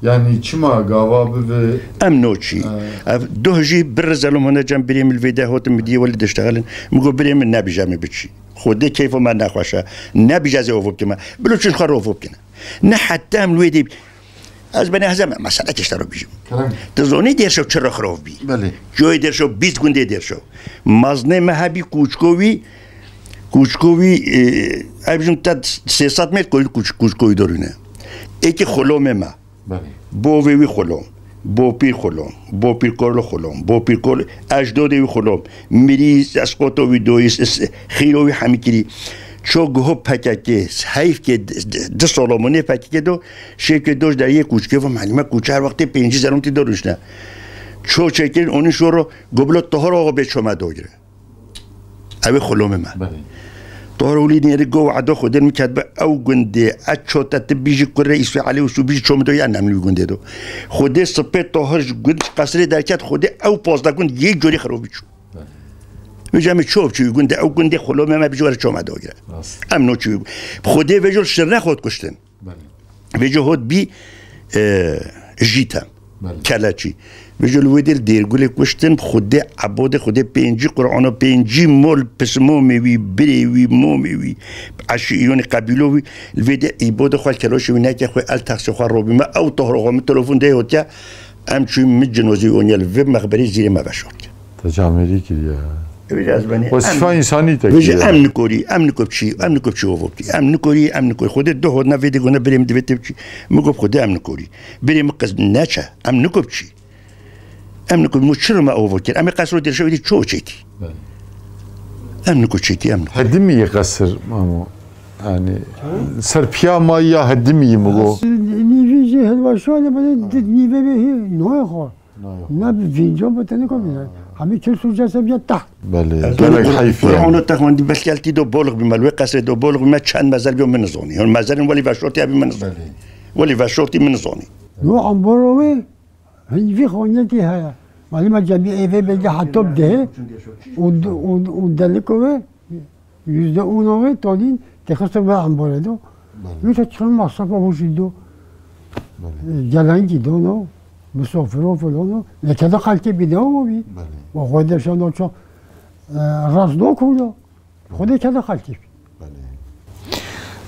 Yani çima gava bibe? Em noçî. Ha. Ev doh jî bir zelom hone cem birê min li vê de hotin min diyê welî diştexelin. Min got birê min nebîje min biçî. Xwedê keyfo me nexweş e. Nebîje ez ê ovo bikime. Bilo çi ji xwe re ovo bikine. Ne heta em li wê dê. Ez benê heze me, mesela kişte ro bîjim. Kerem. Tu zonî Dêrşew çi re xirov bî? Belê. Coyê Dêrşew, bîst gundê Dêrşew. Maznê me hebî kûçko wî, kûçko wî, e, ev jin te sê sed mêt koyî kûç-, kûçko wî dorîne. Êkî xulomê me. Belê. Bovê wî xulom, bopîr xulom, bopîr korlo xulom, bopîr korlo, ejdodê wî xulom, mirî, esqoto wî doyî, s-, s-, xîro wî hemî kirî. Ço guho P K K, heyf ke d-, d-, di solomonê P K K do, şêke doj deriyê kûçkê ve melîme kûçe her wextê pêncî zelom tî doruşne. Ço çêkirin onî şoro, gobilo tohor oxo bê çome dogire. Ew ê xulomê me. Belê. Tohor Hulî nêrî go edo xwedên min ketbe ew gundê, e ço te tu bîjî kurê Îsfê Elî û şû bîjî ço min do ya nemlî wî gundê do. Xwedê sipê tohor ji gund ji qesrê derket, xwedê ew pazdeh gund yê corî xirov biçû. Belê. Vêca min ço biçû wî gundê, ew gundê xulomê me bijî were ço me dogire. Rast. Em no çû. Xwedê vêjol şirne xwe dikuştin. Belê. Vêco hot bî, e, jîte. Belê. Keleçî. Vêco li wê dê li Dêrgulê kuştin, Xwedê ebodê, Xwedê pêncî Qur'ano, pêncî mol pismomê wî, birê wî, momê wî, eşî-, yonî qebîlo wî, li vê dê îbodê xwe, keloşê wî neke xwe, el texsê xwe robî me, ew tohro xwe min telefon de hotiye, em çûyî min cinozî wî oniye li vê mexberê zîrê me veşort. Te camêrî kiriye. Vêca ez benî, Wesifa em, însanî te vêca kiriye. Em nikorî, em nikop çî, em nikop çî ovo bikî. Em nikorî, em nikorî. Xwedê du hodna vê de gona birê min divê tê biçî. Min got Xwedê em nikorî. Birê min qiz neçe, em nikop çî. Em nikop, min çi rime ovo kir. Em ê qesro Dêrşewê dî ço çêkî. Belê. Em niko çêkî, em niko. Hedimî qesir, mamo. Yani, ser piya ma ya hedimî mi go. Nîvî Hilweşanê bide di nîvê vê hî noyê xwe. Nayê xwe. Ne bi vîncan bi tenê komî. Ha. Hemî çil sûcese bîya taht. Belê. Ez Gelek heyf yani. Qur'ana te xwendî belkî el tî do bolix bî me, li wê qesrê do bolix bî me çend mezel bîyo min nizonî. Hûn mezelin welî veşortî hebî min nizonî. Belê. Welî veşortî min nizonî. Yo amboro wê, hin vî xonetî heye. Malî me cemî ê vê belkî heta bi dehê û, û, û deliko wê, Yüzde on wê tonîn dixistin ve ambarê do. Belê. Wî te çend masraf û jî do. Belê. E, gelen gidono, misafiro filono. Lê keda xelkê bî ne o bî. Belê. Ve xwe de şano ço, e, rast do kulo. Xwedê keda xelkê bî. Belê.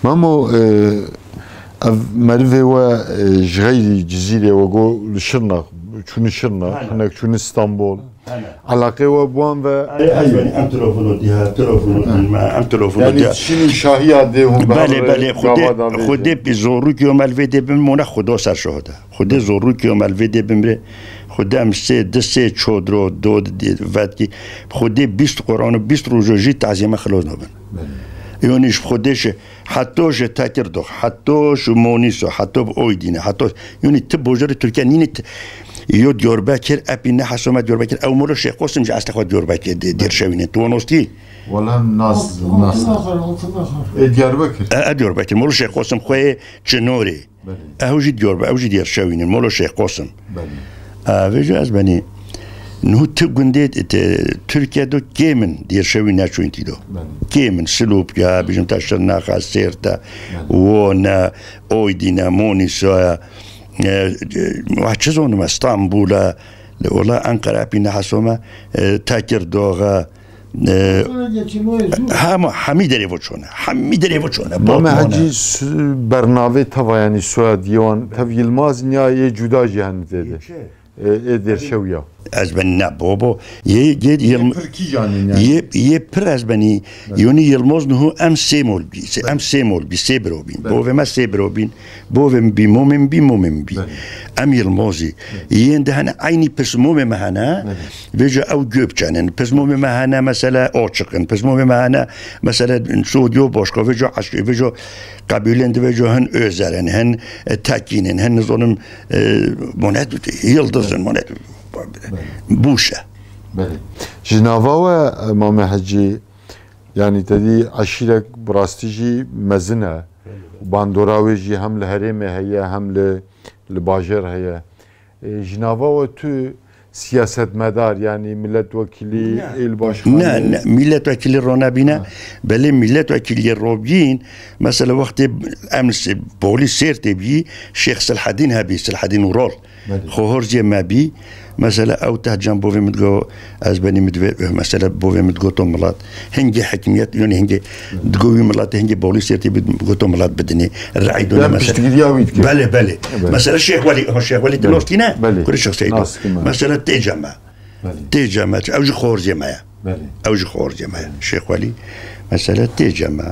Mamo, e, ev merivê we, e, ji xeyrî Cizîrê we got li Şirnex, çûnî Şirnex, Belê. Hinek çûnî Stenbol. Hene. Elaqê we bi wan ve Ê, ez benî em telefon û diha, telefon û Hı. bilmem, em telefon û Yani diha. Çinî şahiya dê hûn Belê, behre belê, gava Xwedê, davê Xwedê jî. Bi zorû ki yo me li vê dê bim, mona Xweda ser şohda. Xwedê zorû ki yo me li vê dê bimre. Xwedê em sê, di sê çodro, do di, di, vetkî. Xwedê bîst Quran û bîst rojo jî taziyê me xilos nabin. Belê. Yonî ji Xwedê şi, Heto ji Tekirdox, heto ji Monîso, heto bi Oydîne, heto, yonî ti bojorê Tirkiye nîne ti, yo Diyarbekir, epî ne hesome Diyarbekir, ew Molo Şêx Qosim ji eslê xwe Diyarbekir, di, Dêrşewîne. Tu wan ostî? Wala nas, nas. Altın Ahar, Altın Ahar. E, Diyarbekir. E, e, Diyarbekir. Molo Şêx Qosim xwe yê Çinorê. Belê. Ew jî Diyarbekir, ew jî Dêrşewîne. Molo Şêx Qosim. Belê. E, vêca ez benî, niho ti gundê, te, Tirkiye do kêm in Dêrşewîn neçûyîn tî do. Belê. Kêm in, Silopya, bijim te Şirnexa, Sêrte, Belê. Wone, Oydîne, Monîsoya, e, e, wa çi zonim ez, Stenbul e, li ola Enqere epî ne hesome, e, Tekirdox e, e, Sonra geçirmeye zor. Hema, hemî derê vo çone, hemî derê vo çone. Mame Botmane. Hecî s-, bernavê teva, yanî soyadiyê wan, tev Yilmaz niya yê cuda jî hene tê de. Yê çi? E, ê Dêrşewiya. Ez benî ne, bo, bo. Yê, yê, Yilm-, Pir kîjan in yani? Yê, yê pir ez benî. Evet. Yonî Yilmaz niho em sê mol bî. Sê, Evet. em sê mol bî, sê biro bîn. Evet. Bovê me sê biro bîn. Bovê min bî, momê min bî, momê min bî. Evet. Em Yilmazî. Evet. Yên de hene eynî pismomê me hene. Evet. Vêca ew Gökçen in. Pismomê me hene mesela Açık in. Pismomê me hene mesela Suudiyo başka. Vêca eşkê, vêca Qebîlên di vêca hin Özer in, hin, e, Tekîn in, hin nizanim, e, monet Yıldız in, monet Buşe. Belê. Ji nava we, e, Mame Hecî, yanî te dî eşîrek bi rastî jî mezin e. Bandora wê jî hem li herêmê heye, hem li, li bajêr heye. E, ji nava we tu siyasetmedar, yanî milletvekilî, Ne. êl başkanî? Ne, ne, milletvekilî ronebîne. Ha. Belê milletvekilî robîn, mesela wextê em s-, bolî Sêrtê bî, Şêx Silhedîn hebî, Silhedîn Ural. Belê. Xohorziyê me bî, mesela ew tehcan bovê min digo, ez benî min divê, mesela bovê min digoto milat. Hingê hikmiyet, yonî hingê digo wî milatê hingê bolî Sêrtê bî, goto milat bidinê. Re'y done Dem mesela. Piştgiriya wî dike. Belê, belê. Belê. Mesela Şêx Welî, ha, Şêx Welî Belê. Dinostî ne? Belê. Kurê Şêx Seydo. Nas kime? Mesela tê cem me. Belê. Tê cem me. Ew jî xorzê me ye. Belê. Ew jî xorzê me ye. Belê. Şêx Welî. Mesela tê cem me.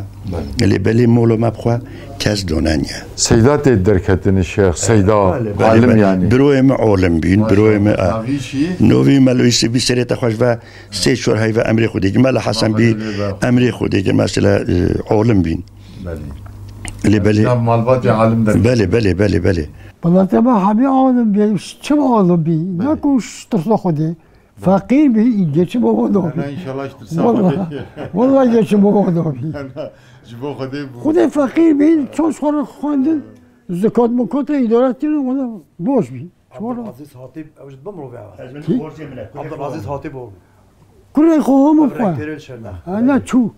Belê. Lê belê molo me bixwe kes donenye. Seyda tê derketini Şêx. Seyda. Belê, belê, Alim belê. Yani. Biroyê me olim bîn. Maşallah. Biroyê me, a. Navî çi? Novî Melo Yusuf bî serê te xweş ve. Sê çar heyve emrê Xwedê, me li Hesen bî, Maqbul be. Emrê Xwedê, mesela, e, alim bîn. Belê. Lê belê. Ya malbatê alim der. Belê, belê, belê, belê. Wala te me hemî alim bî, çim alim bî? Belê. Ne ku tirsa Xwedê. Feqîr bî, geçim o da bî. Ana inşallah tirsa Xwedê. Wala geçim o da bî. Ji bo Xwedê bû. Xwedê feqîr bî, çaş xwe re xwendin, zikat mikat re îdare kirin, wala baş bî. Abdulaziz Hatîb, ew ji bo mirovê ew. Kî? Abdulaziz Hatîb o. Kurê xwe hemû xwe. Rektörê Şirnex. Ha, ne çû.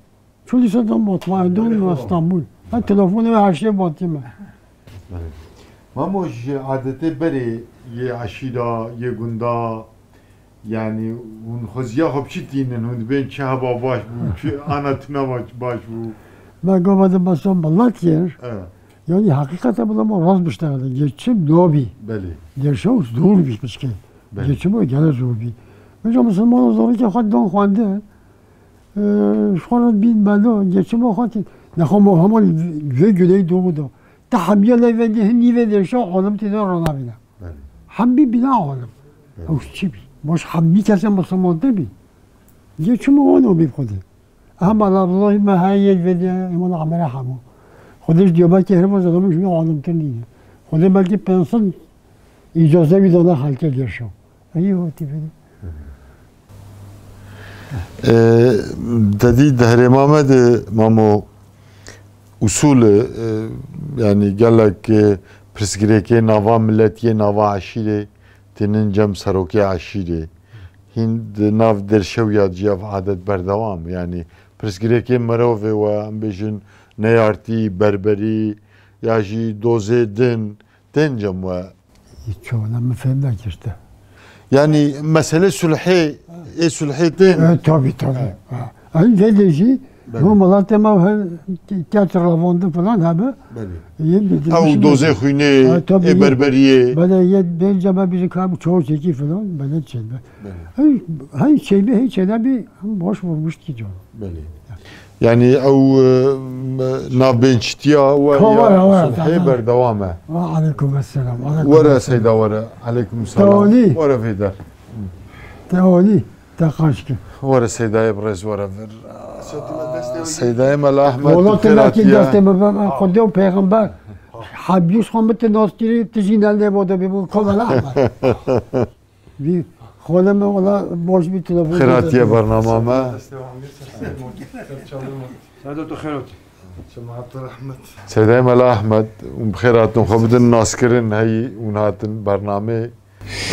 Çû lîse de matmaî don Kurê xwe. Stenbul. Ha, telefonê wê her şey batî me. Mamo ji adetê berê yê eşîra, yê gunda, yanî hûn xweziya xwe bi çi tînin? Hûn dibên çi heba baş bû, çi ana tune baş, baş bû? Me gava de besa milet kir. Evet. Yani hakikaten bu zaman rast biştehede. Geçim dobi. Belê. Yaşam zor bir şey. Belê. Geçim o gene zor bir. Mesela Müslüman zor ki hadi don xwendin. Ee, şu an bin belo. Geçim o hadi. Ne homo homo ve güneydoğuda. Ta hamiye le ve de ni ve de şu oğlum tide rana bile. Belê. Hemî bîna olim. Evet. Ew çi bî? Baş hemî kesê Musulman te bî. Yê çima wan o bî Xwedê? Hema Abdullahî me heye yê vê de, hema Amere hemû. Xwedê ji Diyarbekirê herî mezin, hemû ji wî alimtir nîne. Xwedê belkî pênc sed îcaze wî dana xelkê Gerşa. Eyî hotî bidî. Ee, Te dî di herêma me de, mamo, usûl e, e, yanî gelek, e, pirsgirêkê nava miletiyê, nava eşîrê tênin cem serokê eşîrê. Hîn di nav Dêrşewiya jî ev adet berdewam e. Yanî pirsgirêkê mirovê we, em bêjin neyartî, berberî ya jî dozê din tên cem we. Hiç çoğuna min fêm nekirdi. Yanî mesele sulhê, ê sulhê tên. E, tabii, tabii. Ha. Ha. Eyn vê de jî Belê. Rom welatê me he, ke-, keç ravandin falan hebe. Belê. Yê bildirmiş Ew mi? Dozê xwînê, Ha, tabii, ê yê. Berberiyê. Belê, yê bênce me bîjin ka bu çoğu çekî falan, belê çêbe. Belê. Hey, hey çêbe, hey çêbe bir boş vurmuş ki canım. Belê. Yanî ew, e, navbênçitiya we Ka ya were, were, sulhê tamam. Berdewam e. Ve aleyküm esselam, aleyküm Were esselam. Seyda were. Aleyküm selam. Teolî. Were vêder. Teolî. Te xaş ki. Were Seydayê birêz were vir. Seydayê Mela Ahmed Wala tu te xêra nakî tiye. Destê me be, be, Xwedê û pêxember. Hebîs xwe min te nas kirî, tu jî ne lê bo de bî, bu Mela Ahmed. Vî xole me wala boş bir telefon. Xêra tiye bernama me. Sado tu xêr ot. Cemaat rahmet. Seydayê Mela Ahmed, hûn bi xêr hatin, xwe bidin naskirin, heyî hûn hatin bernamê.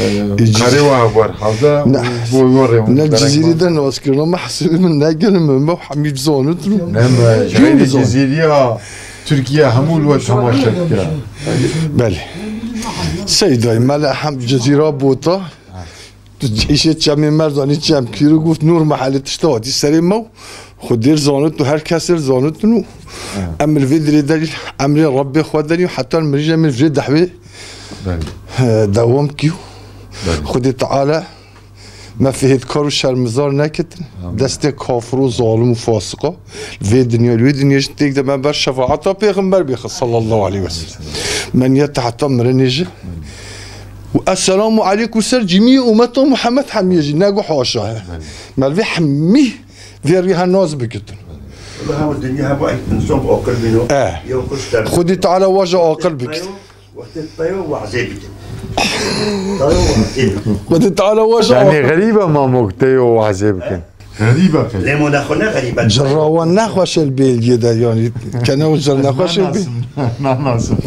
Ee, Cizî- Karê we wer hevde, Ne. Bo yorê hûn Ne derek Cizîrî man. De nas kirin, ama hesibê min ne gelin min, me hemî bizanit. Ne me, jayî Cizîriya Tirkiye hemû li we temaşe dike. Belê. Seydayê Mela hem Cizîra Bota. Tu îşê çemê me zanî çem kîr û goft Nûr Mehelê tişta hatî serê me û Xwedê zanit û her kesê zanit û em li vê dirê derî emrê Rebbê xwe derî û heta mirîje min vê dehwê Belê. He, dewam kî. Belê. Xwedê Teala me fihêtkar û şermizar nekitin. Amin. Destê kafir û zalim û fasiqa. Vê dinya, vê dinya jî têk de me ber şefaeta Pêxember bêxe sallallahu aleyhi ve sellem. Me niyet heta mirinê jî. Û esselamu aleykum ser cimî ummeta Muhammed hemiye jî. Nego haşa he. Belê. Me vê hemî vê rî he naz bikitin. Wala hema dinya hema insan aqil bîno. Eh. Yew kuş der. Xwedî Teala waja aqil bikit. Wextê tayo wazê bikin. Tayo wazê bikin. Xwedî Teala waja Yanî aqil. Xerîb e mamok te yo wazê bikin. Xerîb e qey. Lê mo nexwe ne xerîb e. Cirawan nexweşel bêlgê de yanî. Kene o cir nexweşel bê. Nanasim.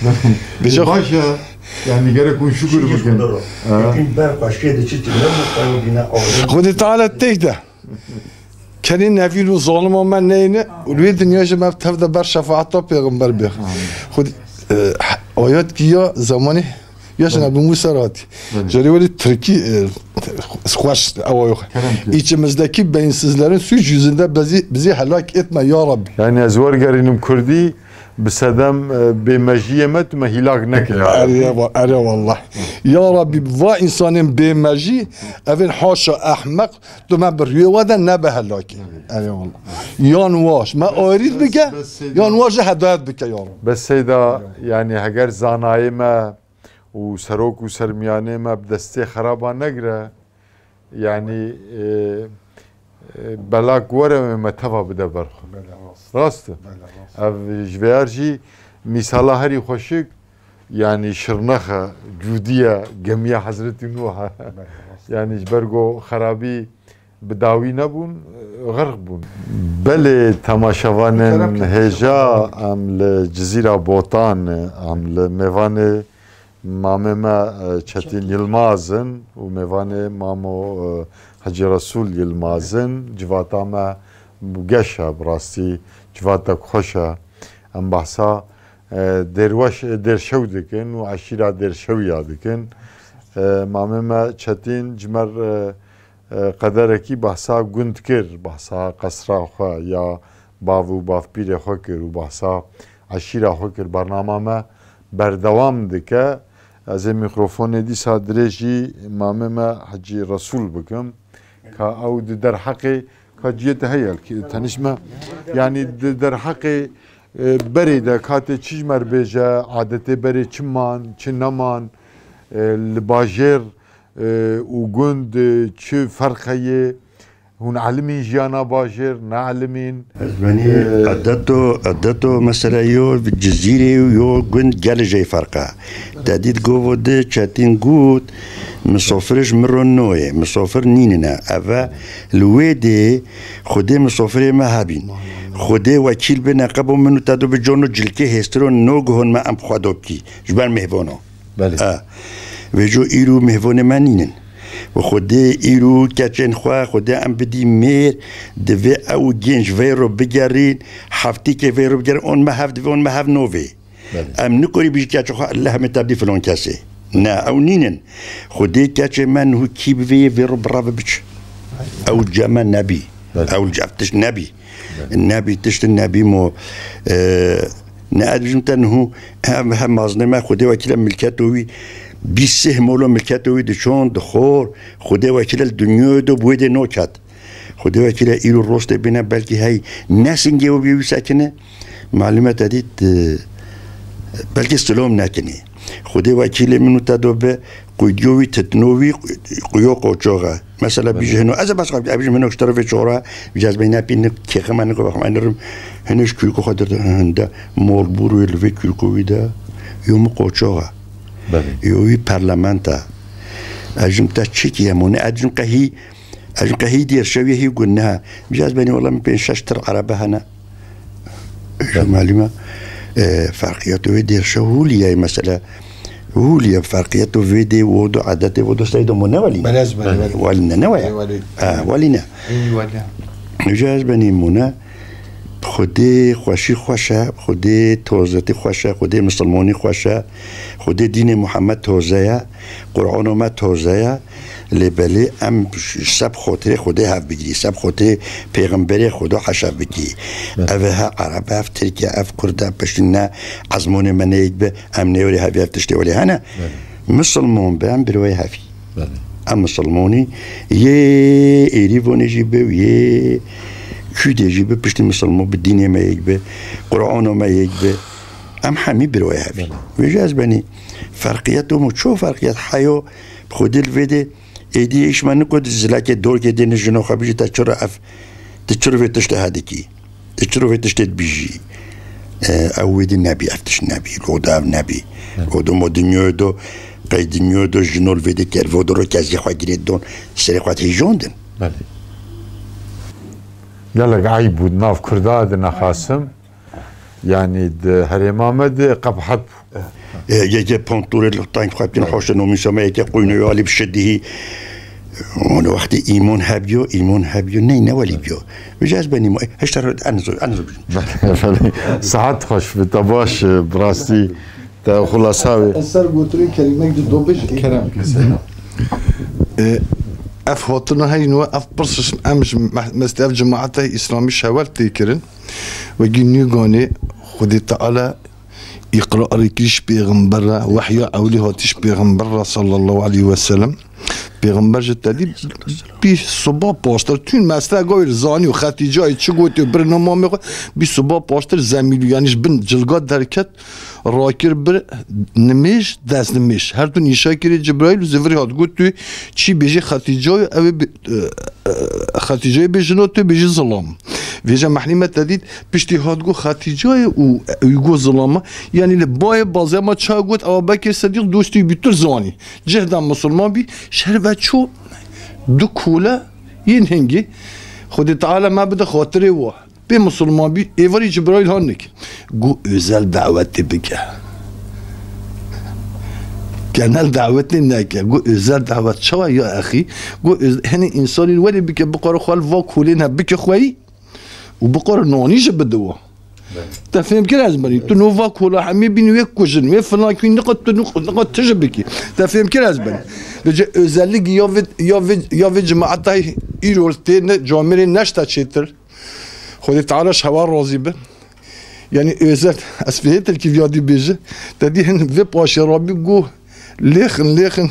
Nanasim. Bêje Baş e. Yanî gerek hûn şukur bikin. Şukur. Ha. Çünkü ber başkê de çi çi ne bu tayo bine ağır. Xwedî Teala têk de. Kenê nevîn û zalima me neyne û li wê dinya jî me tev de ber şefaeta Pêxember bêx. Amin. Xwedî, e, ayet ki ya zamanê ya jî Belê. Nebi Musa hatî. Belê. Cerê welî Tirkî, e, xweş ewa yok. Kerem ki. İçimizdeki beyinsizlerin suç yüzünde bizi, bizi helak etme ya Rabbi. Yani ez wergerînim Kurdî, bi sedem, e, bêmejiyê me tu me hîlak neke ya Rabbi. Erê wa-, erê wallah. Ya Rabbi, va insanên bêmejî, evên haşa ehmeq, Tu me bi rûyê we de nebe helakê. Evet. Eyvallah. Yan waş me ayrît bike, bes Seyda. Yan waş jî hedayet bike ya Rab. Bes Seyda, yani heger zanayê me û serok û sermiyanê me bi destê xeraba negire, yani, e, e, belak were me teva bide ber xwe. Bele rast. Rast e? Bele rast. Ev ji vê yer jî mîsala herî xweşik, Yanî Şirnexe, Cûdiye, gemiya Hezretî Nûh e. Belê, rast. Yanî ji ber ku xerabî bi dawî nebûn, xerq bûn. Belê, temaşevanên Kerem ke, hêja, teşekkür ederim. Em li Cizîra Botan, em li mêvanê mamê me, e, Çetîn Çetîn. Yilmaz in û mêvanê mamo, e, Hecî Resûl Yilmaz in. Civata me geş e, bi rastî civatek xweş e. Em behsa e, Dêrweş-, Dêrşew dikin û eşîra Dêrşewiya dikin. E, mamê me Çetîn ji me re, e, qederekî behsa gund kir, behsa qesra xwe ya bav û bavpîrê xwe kir û behsa eşîra xwe kir. Bernama me berdewam dike. Ez ê mîkrofonê dîsa dirêjî mamê me Hecî Resûl bikim. Ka ew di derheqê, ka ciyê te heye, ki tenişme, yanî di derheqê, e, berê de ka tê çi ji me re bêje, adetê berê çi man, çi neman, e, li bajêr, e, û gund, e, çi ferq heye, Hûn elimîn jiyana bajêr, ne elimîn. Ez benî edeto, edeto mesela yo Cizîrê û yo gund gelê jey ferq e. Te dît govo di Çetîn got, misafirij mi ro noyê, misafir nînine. Eve li wê dê Xwedê misafirê me hebîn. Xwedê wekîl bi neqebo min û te do bi cono cilkê hêstiro no guhon me em xwe do bikî. Ji ber mêhvano. Belê. E, vêco îro mêhvonê me nînin. Û Xwedê îro keçên xwe, Xwedê em bidî mêr, divê ew gênc vê ro bigerîn, heftîkê vê ro bigerin, on me hev divê, on me hev novê. Belê. Em nikorî bijî keçê xwe, lehmê te bidî filon kesê. Ne, ew nînin. Xwedê keçê me niho kî bivê yê vê ro bireve biçe. Ew ceme nebî. Belê. Ew cem tişt nebî. Nebî tişt nebî mo, e, ne ez bijim te niho hem, hem mazinê me Xwedê wekîle milketo wî bîst sih molo milketo wî diçon dixor, Xwedê wekîle li dinyayê do bi wê dê noket. Xwedê wekîle îro rostê bîne belkî hey ne singê wî bî wî sekine, malûme te dît, e, belkî silom nekine. Xwedê wekîlê min û te do bi, Quydiyo wî, titno wî, quyo qoçox e. Mesela, bijî hino, ez ê bes xwe, ez bijîm hino ji terefê çora, bijî ez beyne pî nik kêxe me niko bexme, enirim, hino ji kûrko xwe dir, hinde, molbûr wê li vê kûrko wî de, yo min qoçox e. Belê. Yo wî parlament e. Ez jim te çi kiye mone, ez jim qehî, ez jim qehî dêr şewiyê hî gun ne. Bijî ez benî wela min pênc şeş tir erebe hene. Ji malûme, e, ferqiyeto wê dêrşe hûliye mesela. Hûliye ferqiyeto vê dê wo do edetê wo do sey do mo ne welî ne? Belez, belê, belê. Welî ne, ne weye? Ê, welî. Ha, welî ne. Ê, welî. Ji ez benî mo ne. Xwedê xweşî xweş e, Xwedê tozetî xweş e, Xwedê misilmonî xweş e, Xwedê dînê Muhammed toze ye, Qur'ano me toze ye. Lê belê em seb xotirê Xwedê hev bigirî, seb xotirê pêxemberê Xweda heşev bikî. Belê. Ev e he Ereb e, ev Tirk e, ev Kurd e, piştî ne ezmonê me neyek bi, em nêwerê hevî ev tiştê welê hene. Belê. Misilmon bi, em birwayê hevî. Belê. Em misilmonî yê êrî vonê jî bi, yê Kurdê jî bi, piştî misilmon bi, dînê me yek bi, Qur'ano me yek bi. Em hemî birwayê hevî. Belê. Vêca ez benî ferqiyet û mu ço ferqiyet heyo, bi Xwedê li vê dê Êdî îş me nigot zilekê dorkê dê ne jino xwe bijî te çira ev, tu çira vê tiştê hedikî. Tu çira vê tiştê dibîjî. E, ew wê dî nebî, ev tişt nebî. Lo da ev nebî. Lo do mo dinyoyê do, qey dinyoyê do jino li vê dê kervo do ro kezî xwe girê don, serê xwe hîjon din. Belê. Gelek eyb bû, nav Kurda de nexasim. Yanî di herêma me de qebhet bû. E, yeke pontorê li tank xwe bikin, hoşe nomîsa me yeke quynoyê alî bi şidî. Wan wextê îmon hebiyo, îmon hebiyo, ney ne welî biyo. Vêca ez benî mo, e, heşta ro, en zor, en zor bijim. Saet xweş bi, te baş, e, bi rastî, te xulasa wê. Ez ser gotinê kelîmek ji do bijî. Kerem, keserem. E, ev hatina heyno, ev pirs em ji meh-, mestê ev cemaete îslamî şewel tê kirin. Wekî nîganê Xwedê Teala îqrarê kiriş pêxember re, wehya ewlî hatiş pêxember re sallallahu aleyhi ve sellem. Pêxember ji te dî bî siba paştir, tûn mesle gavê li zanî û Xetîcayê çi gotê û bir namamê xwe, bî siba paştir zemîlû, yanî ji bin cilga derket, rakir bir nimêj, dest nimêj. Her du nîşa kirê Cibraîl û zivirî hat got, tu çî bêjî Xetîcayê, ew ê bi-, e, e, Xetîcayê bêjino, tu bêjî zilam. Vêca mehlî me te dît, piştî hat got Xetîcayê û, û got zilama. Yanî li bayê bazema ça got, Ewa Bekir Sedîq dostî bî tu zanî. Cihda misilman bî, şer ve ço du kole yên hingî. Xwedê Teala me bide xatirê wa. Pê misilman bî, êvarî Cibraîl han nik. Got özel dawetê bike. Genel dawetê neke. Got özel dawet çawa ya exî? Got öz-, henî însanî welê bike, biqare xwe li va kolên he bike xweyî û biqare nanî jî bide wa. Te fêm kir ez benî. Tu nova kola hemî bîn wê kujin, wê filan kî niqat tu niq-, niqat tu jî bikî. Te fêm kir ez benî. Vêce özellik ya vê, ya vê, ya vê cemaeta îro tê ne camêrê neşta çêtir. Xwedê Teala ji hewa razî be. Yanî özel, ez fihê tirkî viya dî bêje. Te dî hin vê paşê rabî got, lêxin, lêxin.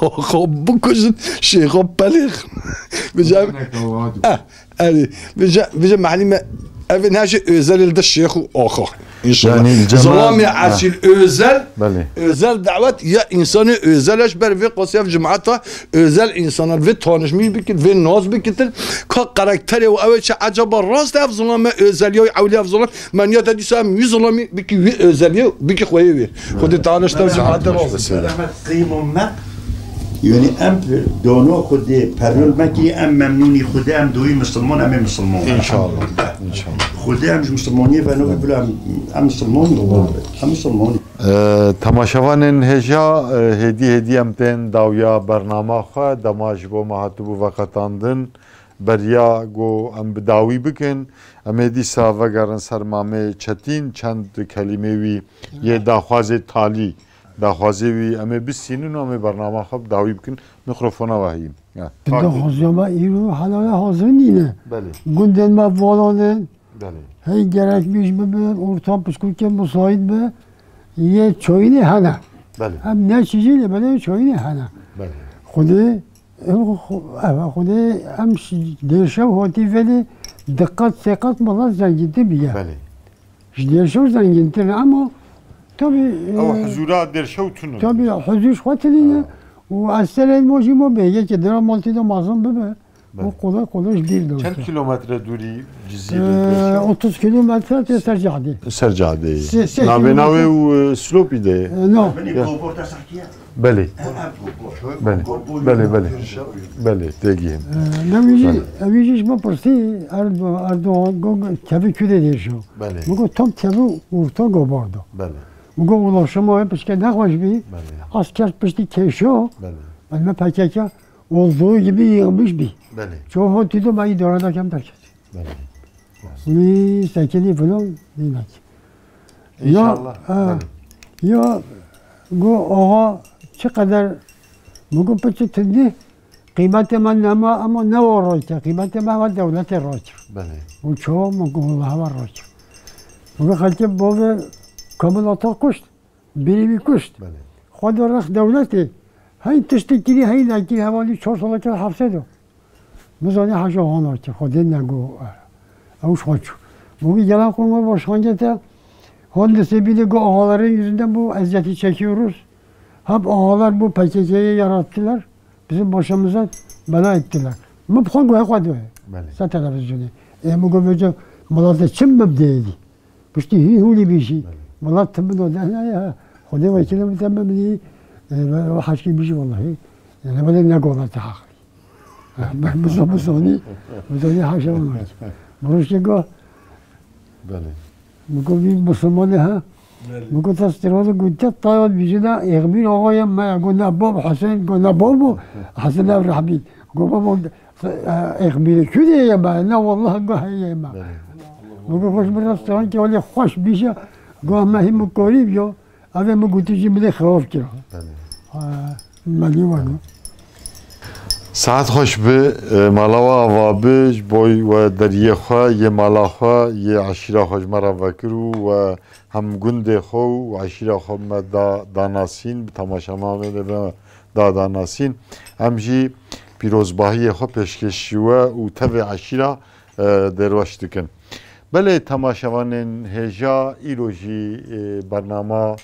Xo bikujin şêxo pelêx. Vêca, eh, erê, vêca, vêca mehlî me, ev ê neşê Özel li de şêx û oxo. İnşallah. Yani, cema-, Zilamê ha. Esil Özel, Belê. Özel dawet ya insanê Özel eş ber vê qosya cemaata Özel insanlar vê tanışmış bikir, vê naz bikitir. Ka karakterê û ew çi acaba rast ev zilame Özel ya ewlî ev zilam, men ya te dîsa em wî zilamî bikî wî Özel ya bikî xweyê wê. Xwedê tanışta cemaate rast. Emet qîm û meq, yani em dono Xwedê perol mekî, em memnûnî Xwedê, em doyî misilman, em ê misilman. İnşallah. İnşallah. Xwedê em ji misilmaniyê ve nobî bila em, em misilman. Em misilman. E, temaşevanên hêja, e, hêdî hêdî em tên dawiya bernama xwe, dema ji bo me hatibû veqetandin, beriya ku em bi dawî bikin, em ê dîsa vegerin ser Mamê Çetîn, çend kelîmê wî yê daxwazê talî, daxwazê wî em ê bistînin û em ê bernama xwe bi dawî bikin. Mikrofona we heyî. Ya. Daxwaza me îro helale hazir nîne. Belê. Gundên me valan in. Belê. Hey gerekmiş bibe, ortam pişkûkê musayît be, yê çoyînê hene. Belê. Em ne çijî lê belê çoyînê hene. Belê. Xwedê, ev xu-, ev xwedê em ş-, dêrşev hatî velê diqet seqet mala zengîntî biye. Belê. Ji dêrşev zengîntir e, ama tabii, Ew e, huzura dêrşev tune. Tabii huzur ji xwe tinîne. Ha. Û ez serên mo jî mo bê, yekê dira maltî de mazin bibe. Belê. O kolay kolay ji bîr de Çend uçe. Kilometre dûrî Cizîrê Ee, dêrşev? Otuz kilometre tê ser cadê. Ser cadeyê. Se-, se Navê kilometre. Navê û, e, Silopî de. Ee, no. Belê. Ev, ev gobor. Belê. Gobor. Belê, belê. Belê, têgihîm. Ee, ne wî jî, Belê. Ev wî jî ji me pirsî, Erdo-, Erdoğan, go, kevî kû de dêrşev. Belê. Min got, tam kevî orta gobor do. Belê. Min got, ulaşıma wê pişke nexweş bî. Belê. Asker piştî kêşo. Belê. Belê, me P K K. Olduğu gibi yığmış bir. Belê. Çoğu tüdüm ayı dörde kem terk etti. Belê. Ni sekini falan demek. İnşallah. Ya, ha, Belê. Ya, go oha çi kadar, bugün peki tindi, kıymeti man nema ama ne o royke, kıymeti man var devlete royke. Belê. Bu çoğu mu Allah var royke. Bugün halkı bol ve kamın atak kuşt. Birî wî kuşt. Belê. Xwe do rex dewletê. Hey tiştê kirî, hey nekirî, hevalî çar sala kir hepsê de. Bizanî heşa hana ki, Xwedê nego. Ew ji xwe çû. Bû wî gelen xwe me başkangete. Hon li Sêbîlê got, ağaların yüzünden bu eziyeti çekiyoruz. Hep ağalar bu P K K'yi yarattılar. Bizim başımıza bela ettiler. Min bi xwe got, xwe dibe. Belê. Ser televizyonê. E, min got, "Vêca, miletê çi min bidêdî?" Piştî hî hûlî bîjî. Belê. Wela tim bido de, ne ya. Xwedê wekîlê min te min bidî. E, ve, ve haşkî bîjî wellahî. Yani, belê ne gola te haqlî. Ha, ben bizo-, bizonî, bizonî haşa wellahî. Mirojkê go. Belê. Min got, "Vî misilmanê ha?" Belê. Min got, "Ez tira de got, te taywa bîjî ne, Êxmîr axayê me ya." Got, "Ne bab Hesen." Got, "Ne babo." Hesen ev Rehmî. Got, "Babo, Êxmîrê kû de ye me." "Ne wallah." Got, "Heye me." Belê. Min got, "Xweş min restoran ki, walê xweş bîje." Got, "Me hî min korî biyo." Ev ê min gotî jî min ê xirab kira. Belê. Ha, melî wano. Saet xweş bi, e, mala we ava bi, ji bo we deriyê xwe, yê mala xwe, yê eşîra xwe ji me re vekir û we hem gundê xwe û eşîra xwe me da danasîn, bi temaşevanê me da danasîn. Em jî pîrozbahiyê xwe pêşkêşî we û tevê eşîra, e, Dêrweş dikin. Belê temaşevanên hêja, îro jî, e, bernama,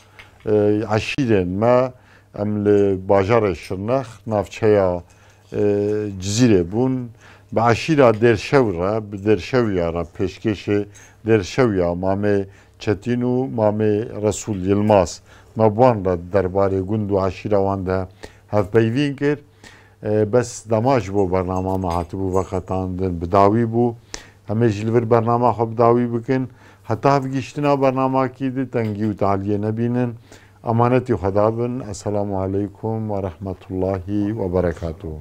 e, eşîrên me, em li bajarê Şirnex, navçeya, e, Cizîrê bûn. Bi eşîra Dêrşew re, bi Dêrşewiya re, pêşkêşê Dêrşewiya Mamê Çetîn û Mamê Resûl Yilmaz, me bi wan re derbarê gund û eşîra wan de hevpeyvîn kir. E, bes dema ji bo bernama me hatibû veqetandin, bi dawî bû. Em ê jî li vir bernama xwe bi dawî bikin. Heta hevgihiştina bernamakî di tengî û taliyê nebînin. Emanetî Xweda bin. Esselamu aleykum ve rahmetullahi ve berekatuhu.